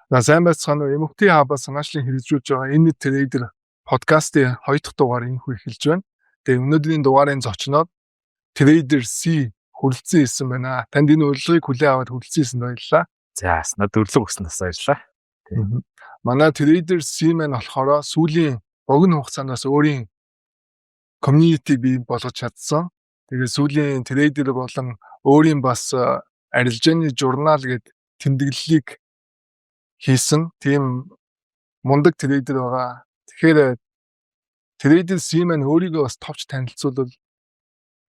За, сайн байцгаана уу? MFT Hub-аас санаачлан хэрэгжүүлж байгаа Энэ Trader подкастын хоёр дахь дугаар энэхүү эхэлж байна. Тэгээ өнөөдрийн дугаарын зочноор Trader C хүрэлцэн ирсэн байна. Танд энэ урилгыг хүлээн аваад хүрэлцэн ирсэнд баярлалаа. За, надад урилга өгсөн бас баярлалаа. Манай Trader C маань болохоор сүүлийн богино хугацаанд бас өөрийн community бий болгож чадсан. Тэгээ сүүлийн trader болон өөрийн бас арилжааны журнал гээд тэмдэглэлийг хийсэн. Тийм мундаг trader байгаа. Тэгэхээр Trader C маань өөрийгөө бас товч танилцуулбал.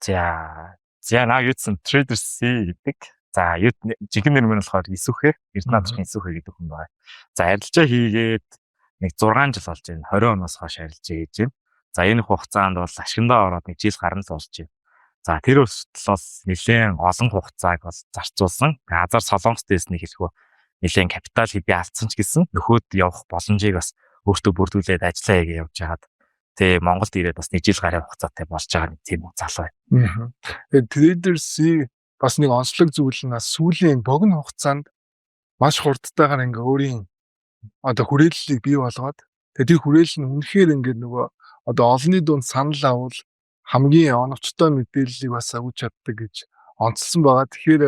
За, наа юудсан Trader C гэдэг. За, юу, жинхэнэ нэр нь болохоор Исүхэ, Эрдэнэ Исүхэ гэдэг хүн байна. За, арилжаа хийгээд нэг 6 жил болж байна. 20 оноос хойш арилжаа хийж байна. За, энэ хугацаанд бол ашигандаа ороод нэг жил гарan л болж байна. За, тэр хүртэл бол нэлээд олон хугацааг бол зарцуулсан. Азар Солонгост дээсний хэлэхүү нэлээд капитал хэдий алдсан ч гэсэн нөхөд явах боломжийг бас өөртөө бүрдүүлээд ажиллаа хийгээ явж хагаад, тэгээ Монголд ирээд бас нэг жил гарын хугацаатай болж байгаа нэг тийм залуу байна. Тэгээд Trader C бас нэг онцлог зүйл нь сүүлийн богино хугацаанд маш хурдтайгаар ингээ өөрийн одоо хүрээллийг бий болгоод, тэгээ тэр хүрээлэл нь үнэхээр ингээ нөгөө одоо олонний дунд санал авал хамгийн оновчтой мэдээллийг бас өгч чаддаг гэж онцлсон байгаа. Тэгэхээр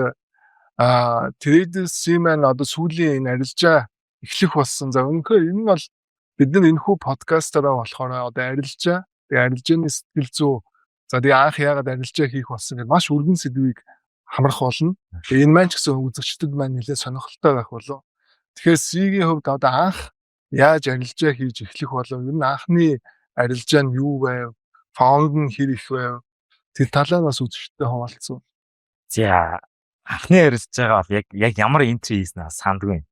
Trader C маань одоо сүүлийн энэ арилжаа эхлэх болсон. За, үнэхээр энэ нь бол бид нар энэхүү подкастаараа болохоор одоо арилжаа, тэгээ арилжааны сэтгэл зүй, за, тэгээ анх яагаад арилжаа хийх болсон гэдэг маш өргөн сэдвийг хамрах болно. Тэгээ энэ маань ч гэсэн үзэгчдэд маань нэлээд сонирхолтой байх болов. Тэгэхээр C-ийн хувьд одоо анх яаж арилжаа хийж эхлэх болов? Ер нь анхны арилжаа нь юу байв? Фонд нь хэр их байв? Тэр талаар бас үзэгчдэд хуваалцсан. За, анхны арилжаагаа бол яг ямар entry хийснээ сандгүй.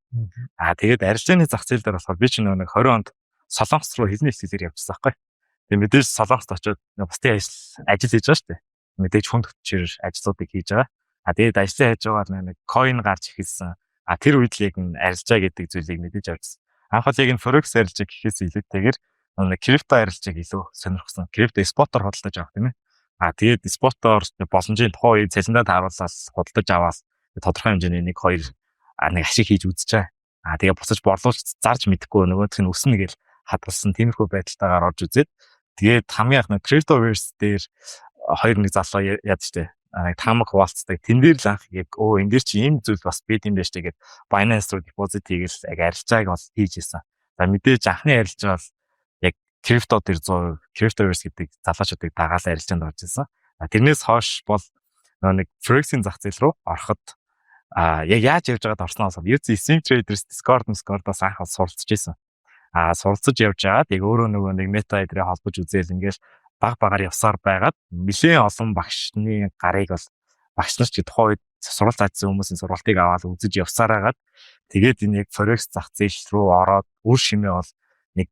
Аа, тэгээд арилжааны зах зээл дээр болохоор би ч нөгөө нэг 20 онд Солонгос руу хэлний хичээлээр явчихсан байхгүй. Тэгээд мэдээж Солонгост очиод бусдын ажил хийж байгаа шүү дээ. Мэдээж хүнд хүчээр ажлуудыг хийж байгаа. А, тэгээд ажлын хажуугаар нэг coin гарч эхэлсэн. А, тэр үед л яг энэ арилжаа гэдэг зүйлийг мэдээж авчихсан. Анх бол яг энэ forex арилжаа гэхээс илүүтэйгээр нэг крипто арилжааг илүү сонирхсан. Крипто spot оор худалдаж авах, тийм ээ. А, тэгээд spot оор боломжийн тухайн үед цалиндаа тааруулаад худалдаж аваад тодорхой хэмжээний нэг хоёр нэг ашиг хийж үзэж байгаа. А, тэгээ буцаж борлуулж зарж мэдэхгүй, нөгөөх нь өснө гэл хадгалсан, тиймэрхүү байдалтайгаар орж үзээд, тэгээд хамгийн анх нэг Cryptoverse дээр хоёр нэг залуу яад штэ, нэг таамаг хуваалцдаг. Тэн дээр л анх яг өө, энэ дээр чи ийм зүйл бас байд юм байна штэ гэд Binance руу депозит хийгээл яг арилжааг бол хийж исэн. За, мэдээж анхны арилжаа бол яг крипто дээр 100% Cryptoverse гэдэг залуучуудыг дагаал арилжаанд орж исэн. Тэрнээс хойш бол нэг Forex-ийн зах зээл рүү ороход яг яаж явж байгаад орсноос бол UC Swing Traders Discord-оос анх бол суралцж исэн. А, суралцаж явж байгаад яг өөрөө нөгөө нэг мета эдрээ холбож үзээл ингээл баг багаар явсаар байгаад нэлээд олон багшны гарыг бол, багш нар ч тухайн үед сургалт заажсан хүмүүсийн сургалтыг аваад үзэж явсаар байгаад, тэгээд энэ яг Forex зах зээл рүү ороод үр шимээ бол нэг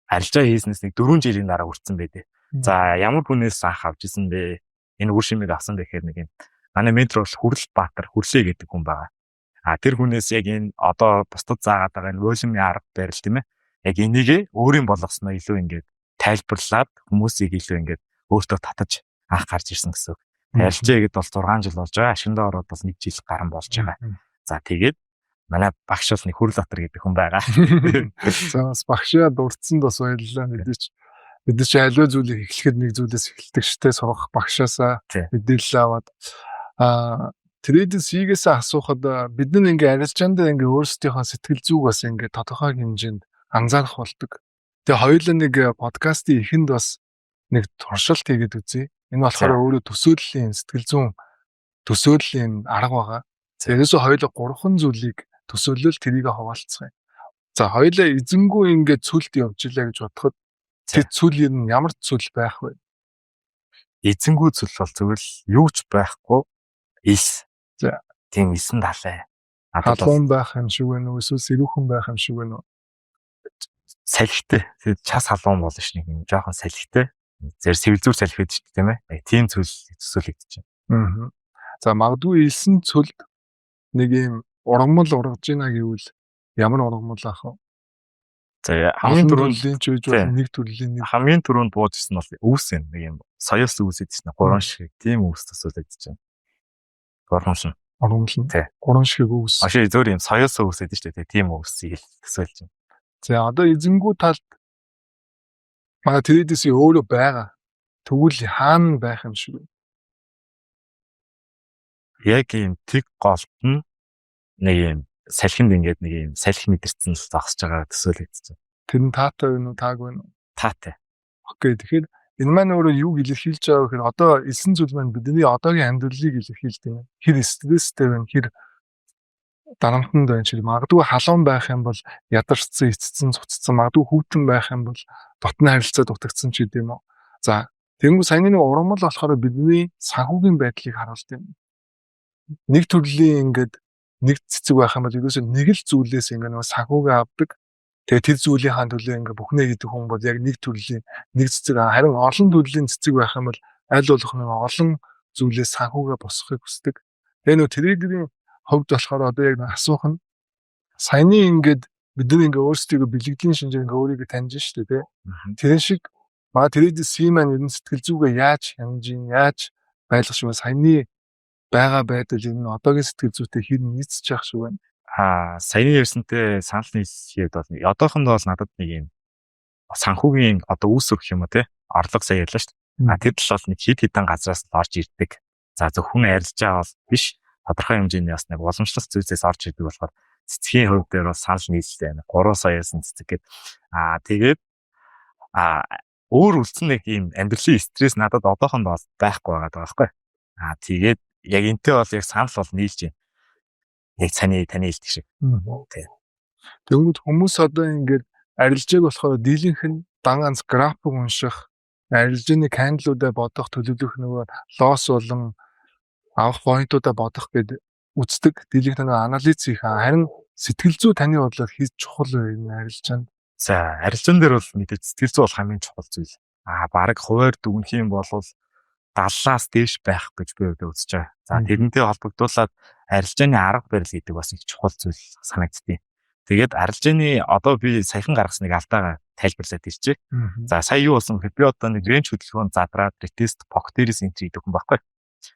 арилжаа хийснээс нэг 4 жилийн дараа хүрсэн байдээ. За, ямар хүнээс анх авч исэн бэ? Энэ үр шимийг авсан бэ гэхээр нэг юм манай ментор бол Хүрэл Баатар Хүрлээ гэдэг хүн байгаа. А, тэр хүнээс яг энэ одоо бусдад заагаад байгаа энэ volume арга барил, тийм ээ. Яг энийгээ өөрийн болгосноо илүү ингээд тайлбарлаад хүмүүсийг илүү ингээд өөртөө татаж анх гарч ирсэн гэсэн үг. Арилжаа гэд бол 6 жил болж байгаа. Ашигандаа ороод бол 1 жил гарan болж байгаа. За, тэгээд манай багш бол нэг Хүрэл Баатар гэдэг хүн байгаа. За, бас багшаа дурдсанд бас баярлалаа. Мэдээж аливаа зүйлийг эхлэхэд нэг зүйлээс эхэлдэг штэ, сурах багшаасаа мэдээлэл аваад. Trader C-гээс асуухад, бид нар ингээ арилжаан дээр ингээ өөрсдийнхөө сэтгэл зүйг бас ингээ тодорхой хэмжээнд анзаарах болдог. Тэгээ хоёулаа нэг подкастын эхэнд бас нэг туршилт хийгээд үзье. Энэ болохоор өөрөө төсөөллийн, сэтгэл зүйн төсөөллийн арга байгаа. Тэрээс хоёулаа гурван зүйлийг төсөөлөл, тэрийг хуваалцах юм. За, хоёулаа эзэнгүй ингээд цөлд явж илаа гэж бодоход тэр цөл ер нь ямар цөл байх вэ? Эзэнгүй цөл бол зүгээр л юу ч байхгүй элс. За. Тийм элсэн далай. Халуун байх юм шиг байна уу? Эсвэл сэрүүхэн байх юм шиг байна уу? Салхитай. Тэгээд час халуун болно ш, нэг юм жоохон салхитай. Зэр сэвэлзүүр салхи байдаг шүү дээ, тийм ээ. Яг тийм зүйл төсөөлөгдөж байна. За, магадгүй элсэн цөлд нэг юм ургамал ургаж гинэ гэвэл ямар ургамал ах вэ? За, хамгийн түрүүнд төрлийн ч үеж болно, нэг төрлийн нэг хамгийн түрүүнд бууж ирсэн бол өвс юм. Нэг юм соёос өвс гэдэг чинь гурван шиг тийм өвс төсөөлөгдөж байна. Гурван шин. Ургамал нь. Тий. Гурван шиг өвс. Ашиг зөөр юм соёосон өвс гэдэг шүү дээ. Тийм өвсийг л төсөөлж байна. За, одоо эзэнгүү талд манай Trader C өөрөө байгаа. Тэгвэл хаана байх юм шиг вэ? Яг ийм тэг голд нь нэг юм салхинд ингээд нэг юм салхи мэдэрсэн л зогсож байгаа төсөөлөгдөж байна. Тэр нь таатай байна уу, таагүй байна уу? Таатай. Okay, тэгэхээр энэ маань өөрөө юуг илэрхийлж байгаа вэ гэхээр одоо элсэн зүйл маань бидний одоогийн амьдралыг илэрхийлдэг юм. Хэр стресстэй байна, хэр дарамтанд байна ч магадгүй халуун байх юм бол ядарсан, эцэцэн, цуцсан, магадгүй хүйтэн байх юм бол дотны харилцаа дутагдсан ч гэдэм юм уу. За, тэгэнгүүт саяны нэг ургамал болохоор бидний санхүүгийн байдлыг харуулдаг юм. Нэг төрлийн ингээд нэг цэцэг байх юм бол ерөөсөө нэг л зүйлээс ингээд нөгөө санхүүгээ авдаг. Тэгээ тэр зүйлийнхаа төлөө ингээ бүхнээ гэдэг хүн бол яг нэг төрлийн нэг цэцэг, харин олон төрлийн цэцэг байх юм бол аль болох нэг олон зүйлээс санхүүгээ босгохыг хүсдэг. Тэгээ нөгөө trader ийн хувьд болохоор одоо яг асуух нь саяны ингээд бид нар ингээ өөрсдийгөө бэлгэдлийн шинжээр ингээ өөрийгөө таньж штэ, тий. Тэр шиг маа Trader C маань ер нь сэтгэл зүгээ яаж хянаж, яаж байлгах шиг вэ? Саяны байгаа байдал ер нь одоогийн сэтгэл зүйтэй хэр нийцэж явах шиг байна? Аа, саяны ярьсантай санал нийлэхэд бол одоохондоо бол надад нэг юм санхүүгийн одоо үүсвэр гэх юм уу, те, орлого сая ярьлаа шүү дээ. А тэр тал бол нэг хэд хэдэн газраас л орж ирдэг. За, зөвхөн арилжаа бол биш, тодорхой хэмжээний бас нэг уламжлалт зүйлсээс орж ирдэг болохоор цэцгийн хувь дээр бол санал нийлэлтэй байна. 3 саяасан цэцэг гээд тэгээд өөр үлдсэн нэг ийм амьдралын стресс надад одоохондоо бол байхгүй байгаа даа байхгүй. Аа, тэгээд яг энтэй бол яг санал бол нийлж байна. Яг таны хэлдэг шиг. Тийм. Тэнгүүд хүмүүс одоо ингээд арилжааг болохоор дийлэнх нь дан ганц график унших, арилжааны candle уудаа бодох, төлөвлөх, нөгөө loss болон авах point уудаа бодох гэд үздэг. Дийлэнх нөгөө анализ хийх. Харин сэтгэл зүй таны бодлоор хэд чухал вэ энэ арилжаанд? За, арилжаан дээр бол мэдээж сэтгэл зүй бол хамгийн чухал зүйл. Аа, бараг хувиар дүгнэх юм бол 70-аас дээш байх гэж би хувьдаа үзэж байгаа. За, тэрнтэй холбогдуулаад арилжааны арга барил гэдэг бас их чухал зүйл санагддیں۔ Тэгээд арилжааны одоо би саяхан гаргасан нэг алдаагаа тайлбарлаад ирчихэ. За, сая юу болсон гэхээр би одоо нэг range хөдөлгөөн задраад retest POC дээрээс entry хийдэг хүн байхгүй.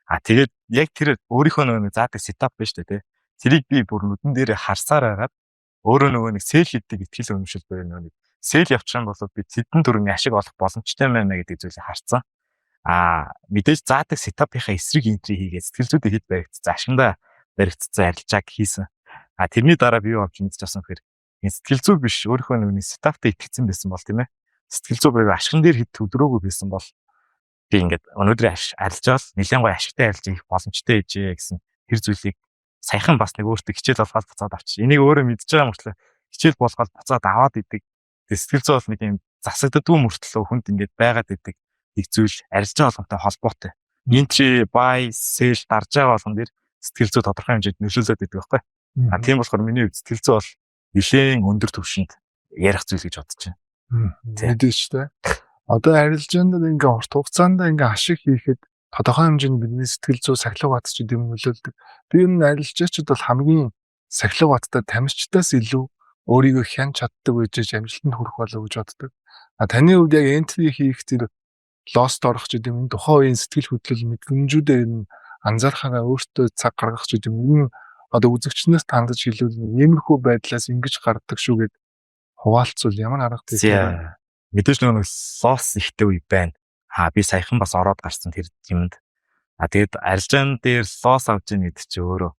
А тэгээд яг тэр өөрийнхөө нөгөө нэг заадаг setup байна шүү дээ, тий. Тэрийг би бүр нүдэн дээр харсаар байгаад өөрөө нөгөө нэг sell хийдэг итгэл үнэмшил буюу нөгөө нэг sell явчих юм бол би тэдэн төгрөгийн ашиг олох боломжтой байна гэдэг зүйлийг харцсан. А мэдээж заадаг setup ынхаа эсрэг entry хийгээд сэтгэл зүйдээ хэд баригдсан, ашигандаа баригдсан арилжааг хийсэн. А тэрний дараа би юу авч мэдчих авсан гэхээр энэ сэтгэл зүй биш, өөрийнхөө нөгөө setup тай итгэцэн байсан бол, тийм ээ. Сэтгэл зүй буюу ашиган дээр хэд төвлөрөөгүй байсан бол би ингээд өнөөдрийн арилжаал нэлээд гоё ашигтай арилжаа хийх боломжтой ээжээ гэсэн тэр зүйлийг саяхан бас нэг өөртөө хичээл болгоод буцаад авчих. Энийг өөрөө мэдж байгаа мөртлөө хичээл болгоод буцаад аваад идэг. Тэгээ сэтгэл зүй бол нэг юм засагддаггүй мөртлөө хүнд ингээд байгаад идэг нэг зүйл, арилжаа болгонтой холбоотой. Entry, buy, sell дарж байгаа болгон дээр сэтгэл зүй тодорхой хэмжээнд нөлөөлөд идэг байхгүй. А тийм болохоор миний хувьд сэтгэл зүй бол нэлээд өндөр түвшинд ярих зүйл гэж бодож байна. Мэдээж шүү дээ. Одоо арилжаанд ингээ урт хугацаанд ингээ ашиг хийхэд тодорхой хэмжээнд бидний сэтгэл зүй, сахилга бат ч гэдэм нөлөөлдөг. Би энэ арилжаачид бол хамгийн сахилга баттай тамирчдаас илүү өөрийгөө хянаж чаддаг байж амжилтанд хүрэх болов гэж боддог. А таны хувьд яг entry хийх, тэр loss орох ч гэдэм энэ тухайн үеийн сэтгэл хөдлөл мэдрэмжүүдээ энэ анзаархаараа өөртөө цаг гаргах ч гэдэм энэ одоо үзэгчнээс хандаж хэлвэл иймэрхүү байдлаас ингэж гардаг шүү гэд хуваалцвал ямар арга вэ? Мэдээж нөгөө loss ихтэй үе байна. Аа, би саяхан бас ороод гарсан тэр юмд. А тэгээд арилжаан дээр loss авч ийн гэдэг чи өөрөө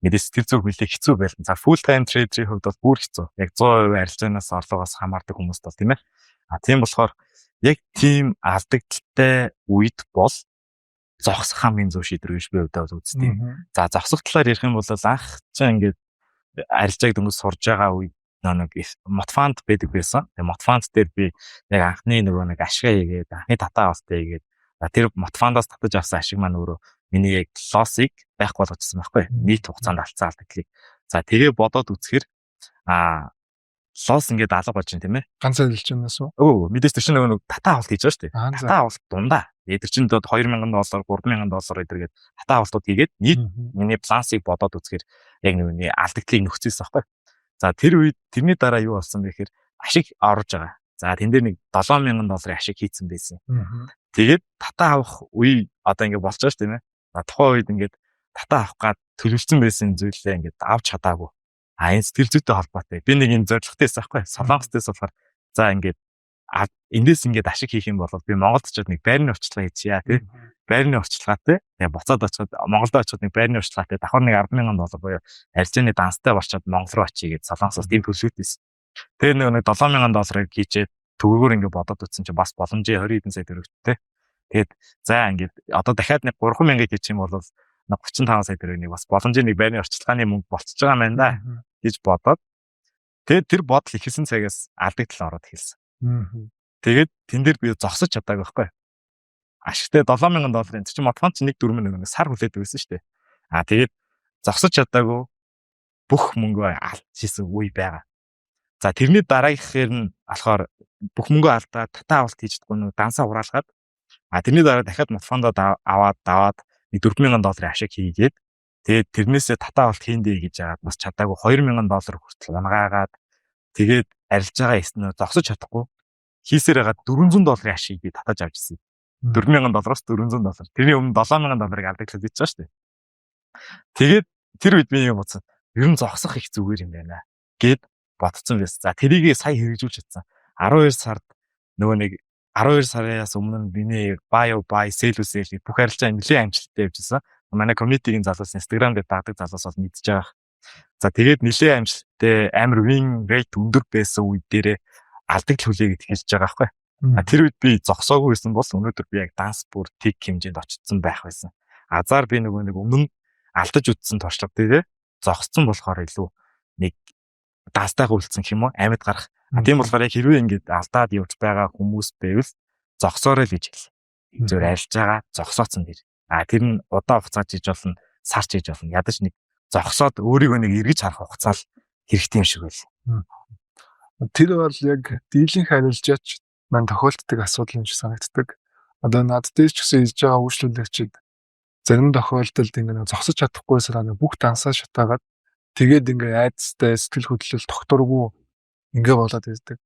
мэдээж сэтгэл зүйн хүлээх хэцүү байлаа. За, full time trader ийн хувьд бол бүр хэцүү. Яг 100% арилжаанаас орлогоос хамаардаг хүмүүст бол, тийм ээ. А тийм болохоор яг тийм алдагдaltaй үед бол зогсох хамгийн зөв шийдвэр гэж би хувьдаа бол үздэг. За, зогсох талаар ярих юм бол анх чинь ингээд арилжааг дөнгөж сурж байгаа үед нэг Мотфанд байдаг байсан. Тэгээ Мотфанд дээр би яг анхны нөгөө нэг ашгаа хийгээд, анхны татаа авалтаа хийгээд, тэр Мотфандаас татаж авсан ашиг маань өөрөө миний яг loss ыг байхгүй болгочихсон байхгүй. Нийт хугацаанд алдсан алдагдлыг. За, тэгээ бодоод үзэхээр loss ингээд алга болж байна, тийм ээ. Ганц арилжаанаас уу? Өө, мэдээж тэр чинь нөгөө нэг татаа авалт хийж байгаа шүү дээ. Татаа авалт дундаа. Тэгээд тэр чинь 2000 доллар, 3000 доллар эдэргээд татаа авалтууд хийгээд нийт миний балансыг бодоод үзэхээр яг нөгөө алдагдлыг нөхцөлсөн байхгүй. За, тэр үед тэрний дараа юу болсон бэ гэхээр ашиг орж байгаа. За, тэн дээр нэг 7000 долларын ашиг хийцэн байсан. Тэгээд татаа авах үе одоо ингээд болж байгаа шүү дээ, тийм ээ. За, тухайн үед ингээд Татаа авах гад төлөвлөсөн байсан зүйлээ ингээд авч чадаагүй. А, энэ сэтгэл зүйтэй холбоотой. Би нэг юм зорилготой байсан байхгүй. Солонгостээс болохоор за, ингээд эндээс ингээд ашиг хийх юм бол би Монголд очиод нэг байрны урьдчилгаа хийчихье, тий. Байрны урьдчилгаатай. Тэгээ буцаад очиход, Монголд очиход нэг байрны урьдчилгаатай давхар нэг 10,000 доллар буюу арилжааны данстай болчоод Монгол руу очие гэж Солонгосоос тийм төлөвлөлт байсан. Тэгээ нэг 7000 долларыг хийчээд төгрөгөөр ингээд бодоод үзсэн чинь бас боломжийн 20 хэдэн сая төгрөгтэй. Тэгээд за, ингээд одоо дахиад нэг 3000-ыг хийчих юм бол 35 сая төгрөг нэг бас боломжийн нэг байрны урьдчилгааны мөнгө болчихж байгаа юм байна да гэж бодоод, тэгээд тэр бодол эхэлсэн цагаас алдагдал ороод эхэлсэн. Тэгээд тэн дээр би зогсож чадаагүй байхгүй. Ашигтай 7000 долларын чинь Модфон чинь нэг дөрвөн нэг сар хүлээдэг байсан шүү дээ. А, тэгээд зогсож чадаагүй, бүх мөнгөө алдчихсан үе байгаа. За, тэрний дараагийнхэр нь болохоор бүх мөнгөө алдаад, татаа авалт хийж чадахгүй, нөө дансаа хураалгаад, а, тэрний дараа дахиад Модфондоо аваад даваад нэг 4000 долларын ашиг хийгээд, тэгээд тэрнээсээ татаа авалт хийндэ гэж яагаад бас чадаагүй, 2000 доллар хүртэл унгаагаад, тэгээд арилж байгаа эснөө зогсож чадахгүй хийсээр байгаа 400 долларын ашиг би татаж авч ирсэн. 4000 доллароос 400 доллар. Тэрний өмнө 7000 долларыг алдагдлаад хийж байгаа шүү дээ. Тэгээд тэр үед би юм бодсон. Ер нь зогсох их зүгээр юм байна гэд бодсон байсан. За, тэрийг сая хэрэгжүүлж чадсан. 12 сард нөгөө нэг 12 сараас өмнө нь миний buy buy, sell sell гэх бүх арилжаа нэлээд амжилттай явжсэн. Манай community-гийн залуус, Instagram дээр дагдаг залуус бол мэдж байгаа. За, тэгээд нэлээд амжилттай, амар win rate өндөр байсан үе дээрээ алдагдал хүлээгээд хэлж байгаа байхгүй. А, тэр үед би зогсоогүй байсан бол өнөөдөр би яг данс бүр тэг хэмжээнд очсон байх байсан. Азар би нөгөө нэг өмнө нь алдаж үтсэн туршлага дээрээ зогссон болохоор илүү нэг дастайгаа үлдсэн юм уу, амьд гарах. А, тийм болохоор яг хэрвээ ингэж алдаад явж байгаа хүмүүс байвал зогсоорой л гэж хэл. Зөв арилж байгаа зогсооцсон дэр. А, тэр нь удаан хугацаа хийж болно, сарч хийж болно. Ядаж нэг зогсоод өөрийгөө нэг эргэж харах хугацаа л хэрэгтэй юм шиг байл. Тэр бол яг дийлэнх арилжаач маань тохиолддог асуудал юм шиг санагддаг. Одоо над дээр ч гэсэн ирж байгаа үйлчлүүлэгчид зарим тохиолдолд ингэ зогсож чадахгүйсээр нэг бүх дансаа шатаагаад, тэгээд ингээ айдастай, сэтгэл хөдлөл тогтворгүй ингээ болоод ирдэг.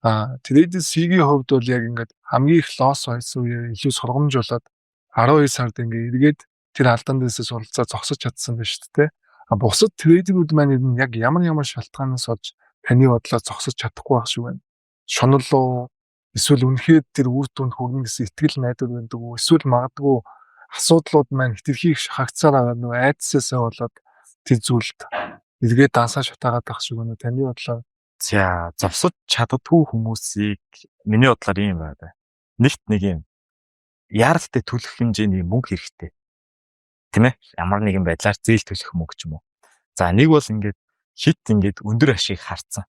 А, Trader C-гийн хувьд бол яг ингээд хамгийн их loss байсан үеэр илүү сургамж болоод 12 сард ингээ эргээд тэр алдаан дээрээ суралцаа зогсож чадсан байна шүү дээ. А, бусад trader үүд маань ер нь яг ямар ямар шалтгаанаас болж таны бодлоор зогсож чадахгүй байх шиг байна? Шунал уу? Эсвэл үнэхээр тэр үр дүнд хүрнэ гэсэн итгэл найдвар байдаг уу? Эсвэл магадгүй асуудлууд маань хэтэрхий их шахагцаар байгаа нөгөө айдсаасаа болоод тэр зүйлд эргээд дансаа шатаагаад байх шиг байна уу? Таны бодлоор? За, зогсож чаддгүй хүмүүсийг миний бодлоор ийм байна. Нэгт нэг юм яаралтай төлөх хэмжээний мөнгө хэрэгтэй. Тийм ээ? Ямар нэгэн байдлаар зээл төлөх мөнгө ч юм уу. За, нэг бол ингээд хит ингээд өндөр ашиг харцсан.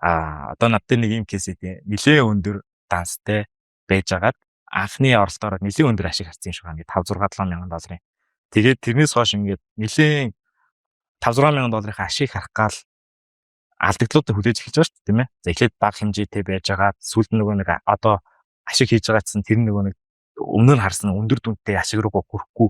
А, одоо над дээр нэг юм case идэв. Нилээ өндөр данстай байжгаад анхны оролтоороо нилээн өндөр ашиг харсан юм шиг байна. 5 6 7 мянган долларын. Тэгээд тэрнээс хойш ингээд нилээн 5 6 мянган долларын ашиг харах гал алдагдлуудыг хүлээж эхэлж байгаа шүү дээ, тийм ээ. За, эхлээд бага хэмжээтэй байж байгаа. Сүүлд нөгөө нэг одоо ашиг хийж байгаа гэсэн тэр нөгөө нэг өмнө нь харсан өндөр дүнтэй ашиг руу хүрэхгүй.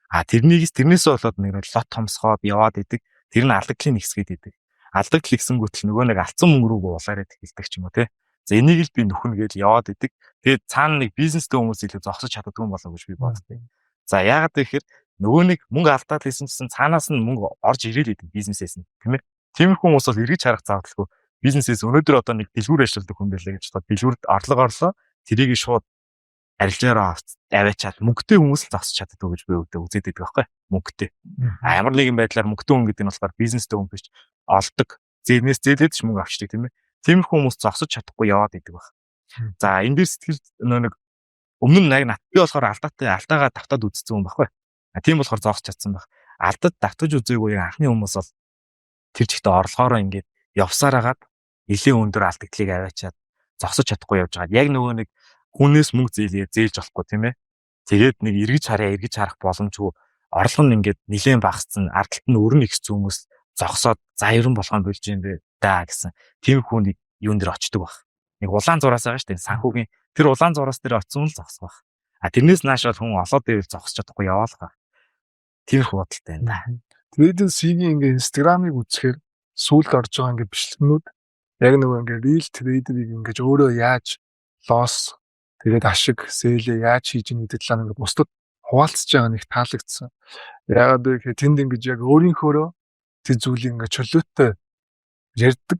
А, тэрнийгс тэрнээсээ болоод нэг lot томсгоод яваад идэг. Тэр нь алдагдлын ихсгээд идэг. Алдагдал ихсэнгүүтэл нөгөө нэг алдсан мөнгө рүү улаарад эхэлдэг ч юм уу, те. За, энийг л би нөхнө гэж яваад идэг. Тэгээд цаана нэг бизнестэй хүмүүс илүү зогсож чаддгүй юм болоо гэж би боддог. За, яагаад гэхээр нөгөө нэг мөнгө алдаад хийсэн чинь цаанаас нь мөнгө орж ирээл идэг бизнесээс нь, тийм ээ. Тиймэрхүү хүмүүс бол эргэж харах заавалгүй бизнесээс өнөөдөр одоо нэг дэлгүүр ажилладаг хүн байлаа гэж бодоход дэлгүүрт орлого орлоо, тэрийг шууд арилжаараа аваачаад мөнгөтэй хүмүүс л зогсож чаддаг гэж би өвдөө үзээд байдаг байхгүй, мөнгөтэй. А, ямар нэгэн байдлаар мөнгөтэй хүн гэдэг нь болохоор бизнестэй хүн биш, олдог. Зээлнээс зээлээд ч мөнгө авчдаг, тийм ээ. Тиймэрхүү хүмүүс зогсож чадахгүй яваад идэг баг. За, энэ дээр сэтгэл нөө нэг өмнө нь яг нат би болохоор алдаатай алдаагаа давтаад үзсэн хүн байхгүй. А, тийм болохоор зогсож чадсан баг. Алдад давтаж үзээгүй яг анхны хүмүүс бол тэр чигтээ орлохоороо ингээд явсаар хагаад нэлээд өндөр алдагдлыг аваачаад зогсож чадахгүй явж байгаа. Яг нөгөө нэг хүнээс мөнгө зээлээ зээлж болохгүй, тийм ээ. Тэгээд нэг эргэж хараа, эргэж харах боломжгүй, орлого нь ингээд нэлээд багассан, ард талд нь өрнө ихсэн хүмүүс зогсоод за, ерөн болгон болж юм бэ да гэсэн тиймэрхүү нэг юун дээр очдөг баг. Нэг улаан зураас байгаа шүү дээ. Санхүүгийн тэр улаан зураас дээр очсон л зогсох баг. А, тэрнээс нааш бол хүн олоод ивэл зогсож чадахгүй яваалах баг. Тиймэрхүү бодолтой байна да. Trader C-ийн ингээ Instagram-ыг үзэхээр сүүлд орж байгаа ингээ бичлэгнүүд яг нөгөө ингээ real trader-ыг ингэж өөрөө яаж loss, тэгээд ашиг, sell ээ яаж хийж ийн гэдэг талаар ингээ бусдад хуваалцж байгаа нэг таалагдсан. Яагаад вэ гэхээр тэнд ингэж яг өөрийнхөөрөө тэр зүйлийг ингээд чөлөөтэй ярьдаг.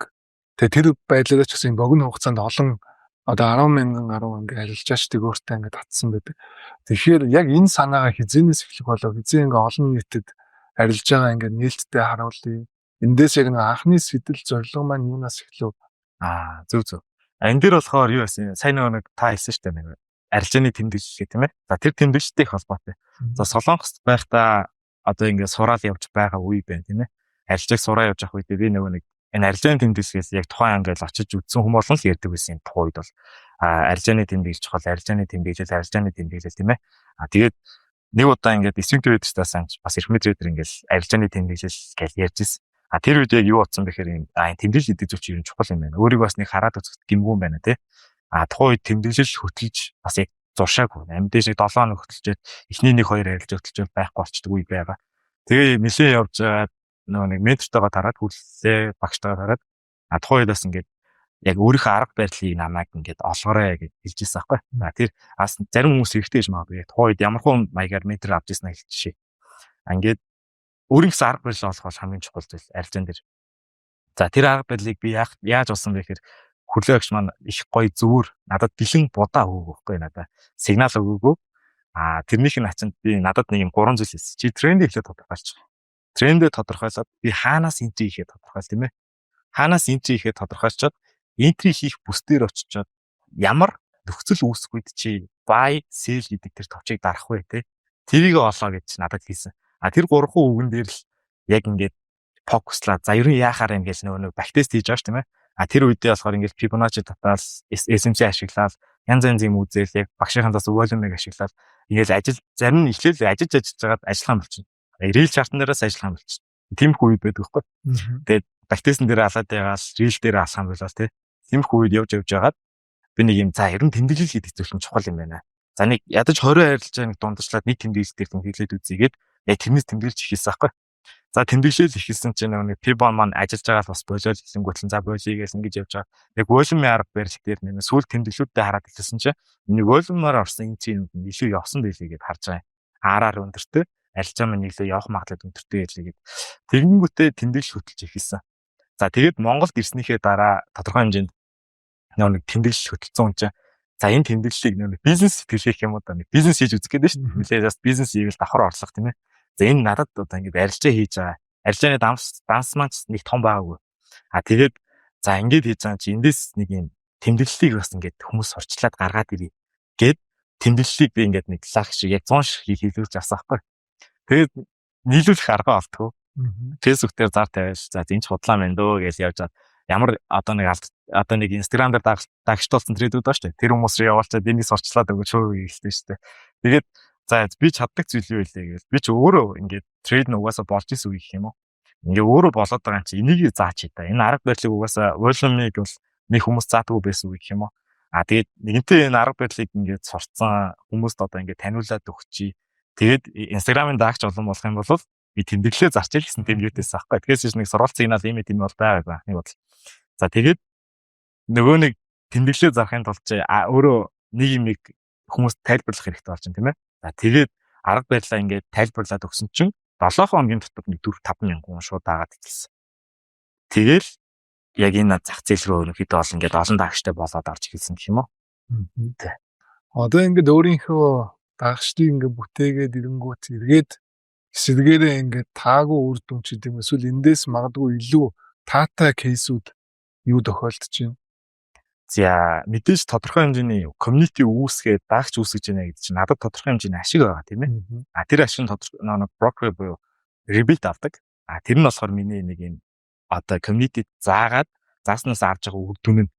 Тэгээ тэр байдлаараа ч гэсэн богино хугацаанд олон одоо 10 мянган гаруй ингээд арилжаачдыг өөртөө ингээд татсан байдаг. Тэгэхээр яг энэ санаагаа хэзээнээс эхлэх болов, хэзээ ингээд олон нийтэд арилж байгаа ингээд нээлттэй харуулъя. Эндээс яг нэг анхны сэтэл, зорилго маань юунаас эхлэв? Аа, зөв зөв. Энэ дээр болохоор юу байсан? Сайн нөгөө нэг та хэлсэн шүү дээ, нэг арилжааны тэмдэглэл гэх, тийм ээ. За, тэр тэмдэглэлтэй их холбоотой. За, Солонгост байхдаа одоо ингээд сураал явж байгаа үе байна, тийм ээ. Арилжааг сураа явж явах үедээ би нөгөө нэг энэ арилжааны тэмдэглэлээс яг тухайн ангил очиж үзсэн хүмүүс олон л ярьдаг байсан юм тухайн үед бол арилжааны тэмдэглэл чухал, арилжааны тэмдэглэл, арилжааны тэмдэглэл, тийм ээ. А тэгээд нэг удаа ингээд swing trader-таас бас эрхмээ trader ингээд арилжааны тэмдэглэл гэж ярьж ирсэн. А тэр үед яг юу бодсон бэ гэхээр энэ тэмдэглэл гэдэг зүйл чинь ер нь чухал юм байна. Өөрийгөө бас нэг хараад үзэхэд гэмгүй юм байна, тий. А тухайн үед тэмдэглэл хөтөлж бас яг зуршаагүй. Амьдээ шиг 7 хоног хөтөлжээд эхний нэг хоёр арилж хөтөлжөөл байхгүй болчдөг үе байгаа. Тэгээ нэлээд явж байгаа нөгөө нэг ментортойгоо тараад, хүллээ, багштайгаа тараад, а тухайн үед бас ингээд яг өөрийнхөө арга барилыг намайг ингээд олгоорой гэж хэлж ирсэн байхгүй. А тэр бас зарим хүмүүс хэрэгтэй гэж магадгүй. Тухайн үед ямар хүн маягаар ментор авч ирсэн гэж жишээ. А ингээд өөрийнхөө арга барил олох бол хамгийн чухал зүйл арилжаан дээр. За, тэр арга барилыг би яаж олсон бэ гэхээр хүлээ багш маань их гоё зөвөр надад бэлэн будаа өгөөг байхгүй, надад сигнал өгөөгүй. А тэрнийх нь ачинд би надад нэг юм гурван зүйл хэлсэн. Чи трендийг эхлээд тодорхойлчих. Трендээ тодорхойлоод би хаанаас entry хийхээ тодорхойл, тийм ээ. Хаанаас entry хийхээ тодорхойлцоод entry хийх бүс дээр очичоод ямар нөхцөл үүсэх үед чи buy, sell гэдэг тэр товчийг дарах вэ, те. Тэрийг олоо гэж надад хэлсэн. А тэр гурван үгэн дээр л яг ингээд focus лаа. За, ер нь яахаар юм гэж нөгөө нэг backtest хийж байгаа ш, тийм ээ. А тэр үедээ болохоор ингээд Fibonacci татаал, SMC ашиглаад, янз янз юм үзээл, яг багшийнхаа бас volume-ыг ашиглаад ингээд ажил зарим нь эхлээл ажиллаж ажиллаж байгаад ажиллах юм болчихно. Real chart-н дээрээс ажиллах юм болчихно. Тиймэрхүү үед байдаг байхгүй. Тэгээд backtest эн дээр алаад байгаал, real дээр алах юм болоо, тий. Тиймэрхүү үед явж явж байгаад би нэг юм, за, ер нь тэмдэглэл гэдэг зүйл нь чухал юм байна. За, нэг ядаж 20 арилжаа нэг дундажлаад нэг тэмдэглэл дээр тэмдэглээд үзьгээд яг тэрнээс тэмдэглэж эхэлсэн байхгүй. За, тэмдэглэл эхэлсэн чинь нэг Fibon маань ажиллаж байгаа л бас болоод эхлэнгүүт за болиё гэж ингэж явж байгаа. Яг volume арга барил дээр нэмээ сүүл тэмдэглэлүүдээ хараад эхэлсэн чинь миний volume-аар орсон энэ чинь илүү явсан байлээ гэд харж байгаа юм. RR өндөртэй, арилжаа маань илүү явах магадлал өндөртэй гэлээ гэд. Тэгэнгүүтээ тэмдэглэл хөтөлж эхэлсэн. За, тэгээд Монголд ирснийхээ дараа тодорхой хэмжээнд нэг тэмдэглэл хөтөлсөн хүн чинь за, энэ тэмдэглэлийг нэг бизнес сэтгэлэх юм уу да, нэг бизнес хийж үзэх гэдэг шүү дээ. Нилээ just бизнес хийвэл давхар орлого, тийм ээ. За, энэ надад одоо ингэж арилжаа хийж байгаа. Арилжааны данс данс маань ч нэг том байгаагүй. А тэгээд за, ингэж хийж байгаа чи эндээс нэг юм тэмдэглэлийг бас ингэж хүмүүс сурчлаад гаргаад ирье гэд тэмдэглэлийг би ингээд нэг лаг шиг яг 100 шиг хийлүүлж авсан байхгүй. Тэгээд нийлүүлэх арга олдгоо. Facebook дээр зар тавиал, за, энэ ч худлаа мэн дөө гэж явж байгаа. Ямар одоо нэг одоо нэг Instagram дээр дагчтай болсон trader үүд байгаа шүү дээ. Тэр хүмүүс рүү явуулчаад энийг сурчлаад өгөөч хөө гэлтэй шүү дээ. Тэгээд за, би чаддаг зүйл юу вэ гэж, би ч өөрөө ингээд trade нь угаасаа болж исэн үе гэх юм уу. Ингээ өөрөө болоод байгаа юм чи энийг заач та. Энэ арга барилыг угаасаа volume-ыг бол нэг хүмүүс заадгүй байсан үе гэх юм уу. А тэгээд нэгэнтээ энэ арга барилыг ингээд сурцсан хүмүүст одоо ингээд таниулаад өгчий. Тэгээд Instagram-ын дагч олон болох юм бол би тэмдэглэлээ зарчил гэсэн тийм юутэйсэн аахгүй. Тэгэхээр нэг сургалт сигнал ийм тийм бол байгаагүй анхны бодол. За, тэгээд нөгөө нэг тэмдэглэлээ зарахын тулд чи өөрөө нэг юмыг хүмүүст тайлбарлах хэрэгтэй болж байна, тийм ээ. За, тэгээд арга барилаа ингээд тайлбарлаад өгсөн чинь 7 хоногийн дотор нэг 4 5 мянган хүн шууд дагаад эхэлсэн. Тэгэл яг энэ зах зээл рүү ерөнхийдөө бол ингээд олон дагчтай болоод орж эхэлсэн гэх юм уу? Тэ. Одоо ингээд өөрийнхөө дагчдыг ингээд бүтээгээд ирэнгүүт эргээд эсэргээрээ ингээд таагүй үр дүн ч гэдэг юм, эсвэл эндээс магадгүй илүү таатай case үүд юу тохиолдож байна? За, мэдээж тодорхой хэмжээний community үүсгээд, дагч үүсгэж байна гэдэг чинь надад тодорхой хэмжээний ашиг байгаа, тийм ээ. А тэр ашиг нь тодорхой нэг брокер буюу rebate авдаг. А тэр нь болохоор миний нэг юм одоо community заагаад зааснаас авч байгаа үр дүн нь,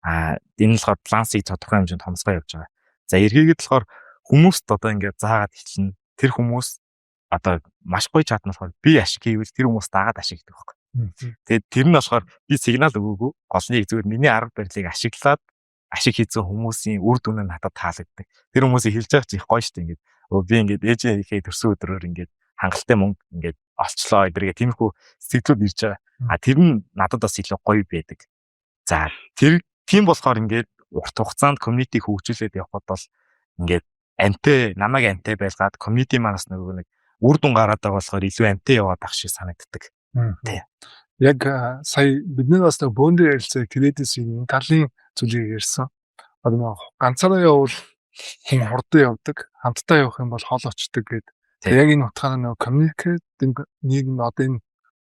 а энэ нь болохоор балансыг тодорхой хэмжээнд хомсгоо явж байгаа. За, эргээгээд болохоор хүмүүст одоо ингээд заагаад эхэлнэ. Тэр хүмүүс одоо маш гоё чат нь болохоор би ашиг хийвэл тэр хүмүүс дагаад ашиг хийдэг байхгүй. Тэгээд тэр нь болохоор би сигнал өгөөгүй. Гол нь зүгээр миний арга барилыг ашиглаад ашиг хийсэн хүмүүсийн үр дүн нь надад таалагддаг. Тэр хүмүүсийг хэлж байгаа чи их гоё шүү дээ ингээд. Өө, би ингээд ээжийнхээ төрсөн өдрөөр ингээд хангалттай мөнгө ингээд олчлоо гэдэргээ тиймэрхүү сэтгэлүүд ирж байгаа. А тэр нь надад бас илүү гоё байдаг. За, тэр тийм болохоор ингээд урт хугацаанд community хөгжүүлээд явхад бол ингээд амтай намайг амтай байлгаад community манаас нөгөө нэг Үр дүн гараад байгаа болохоор илүү амтай яваад ах шиг санагддаг. Тий. Яг сая бидний бас нэг бөөн дээр ярилцаа кредит энэ талын зүйлийг ярьсан. Одоо нэг ганцаараа явбал хүн хурдан явдаг, хамтдаа явах юм бол хол очдог гэдэг. Яг энэ утгаараа нөгөө communicate нийгэм одоо энэ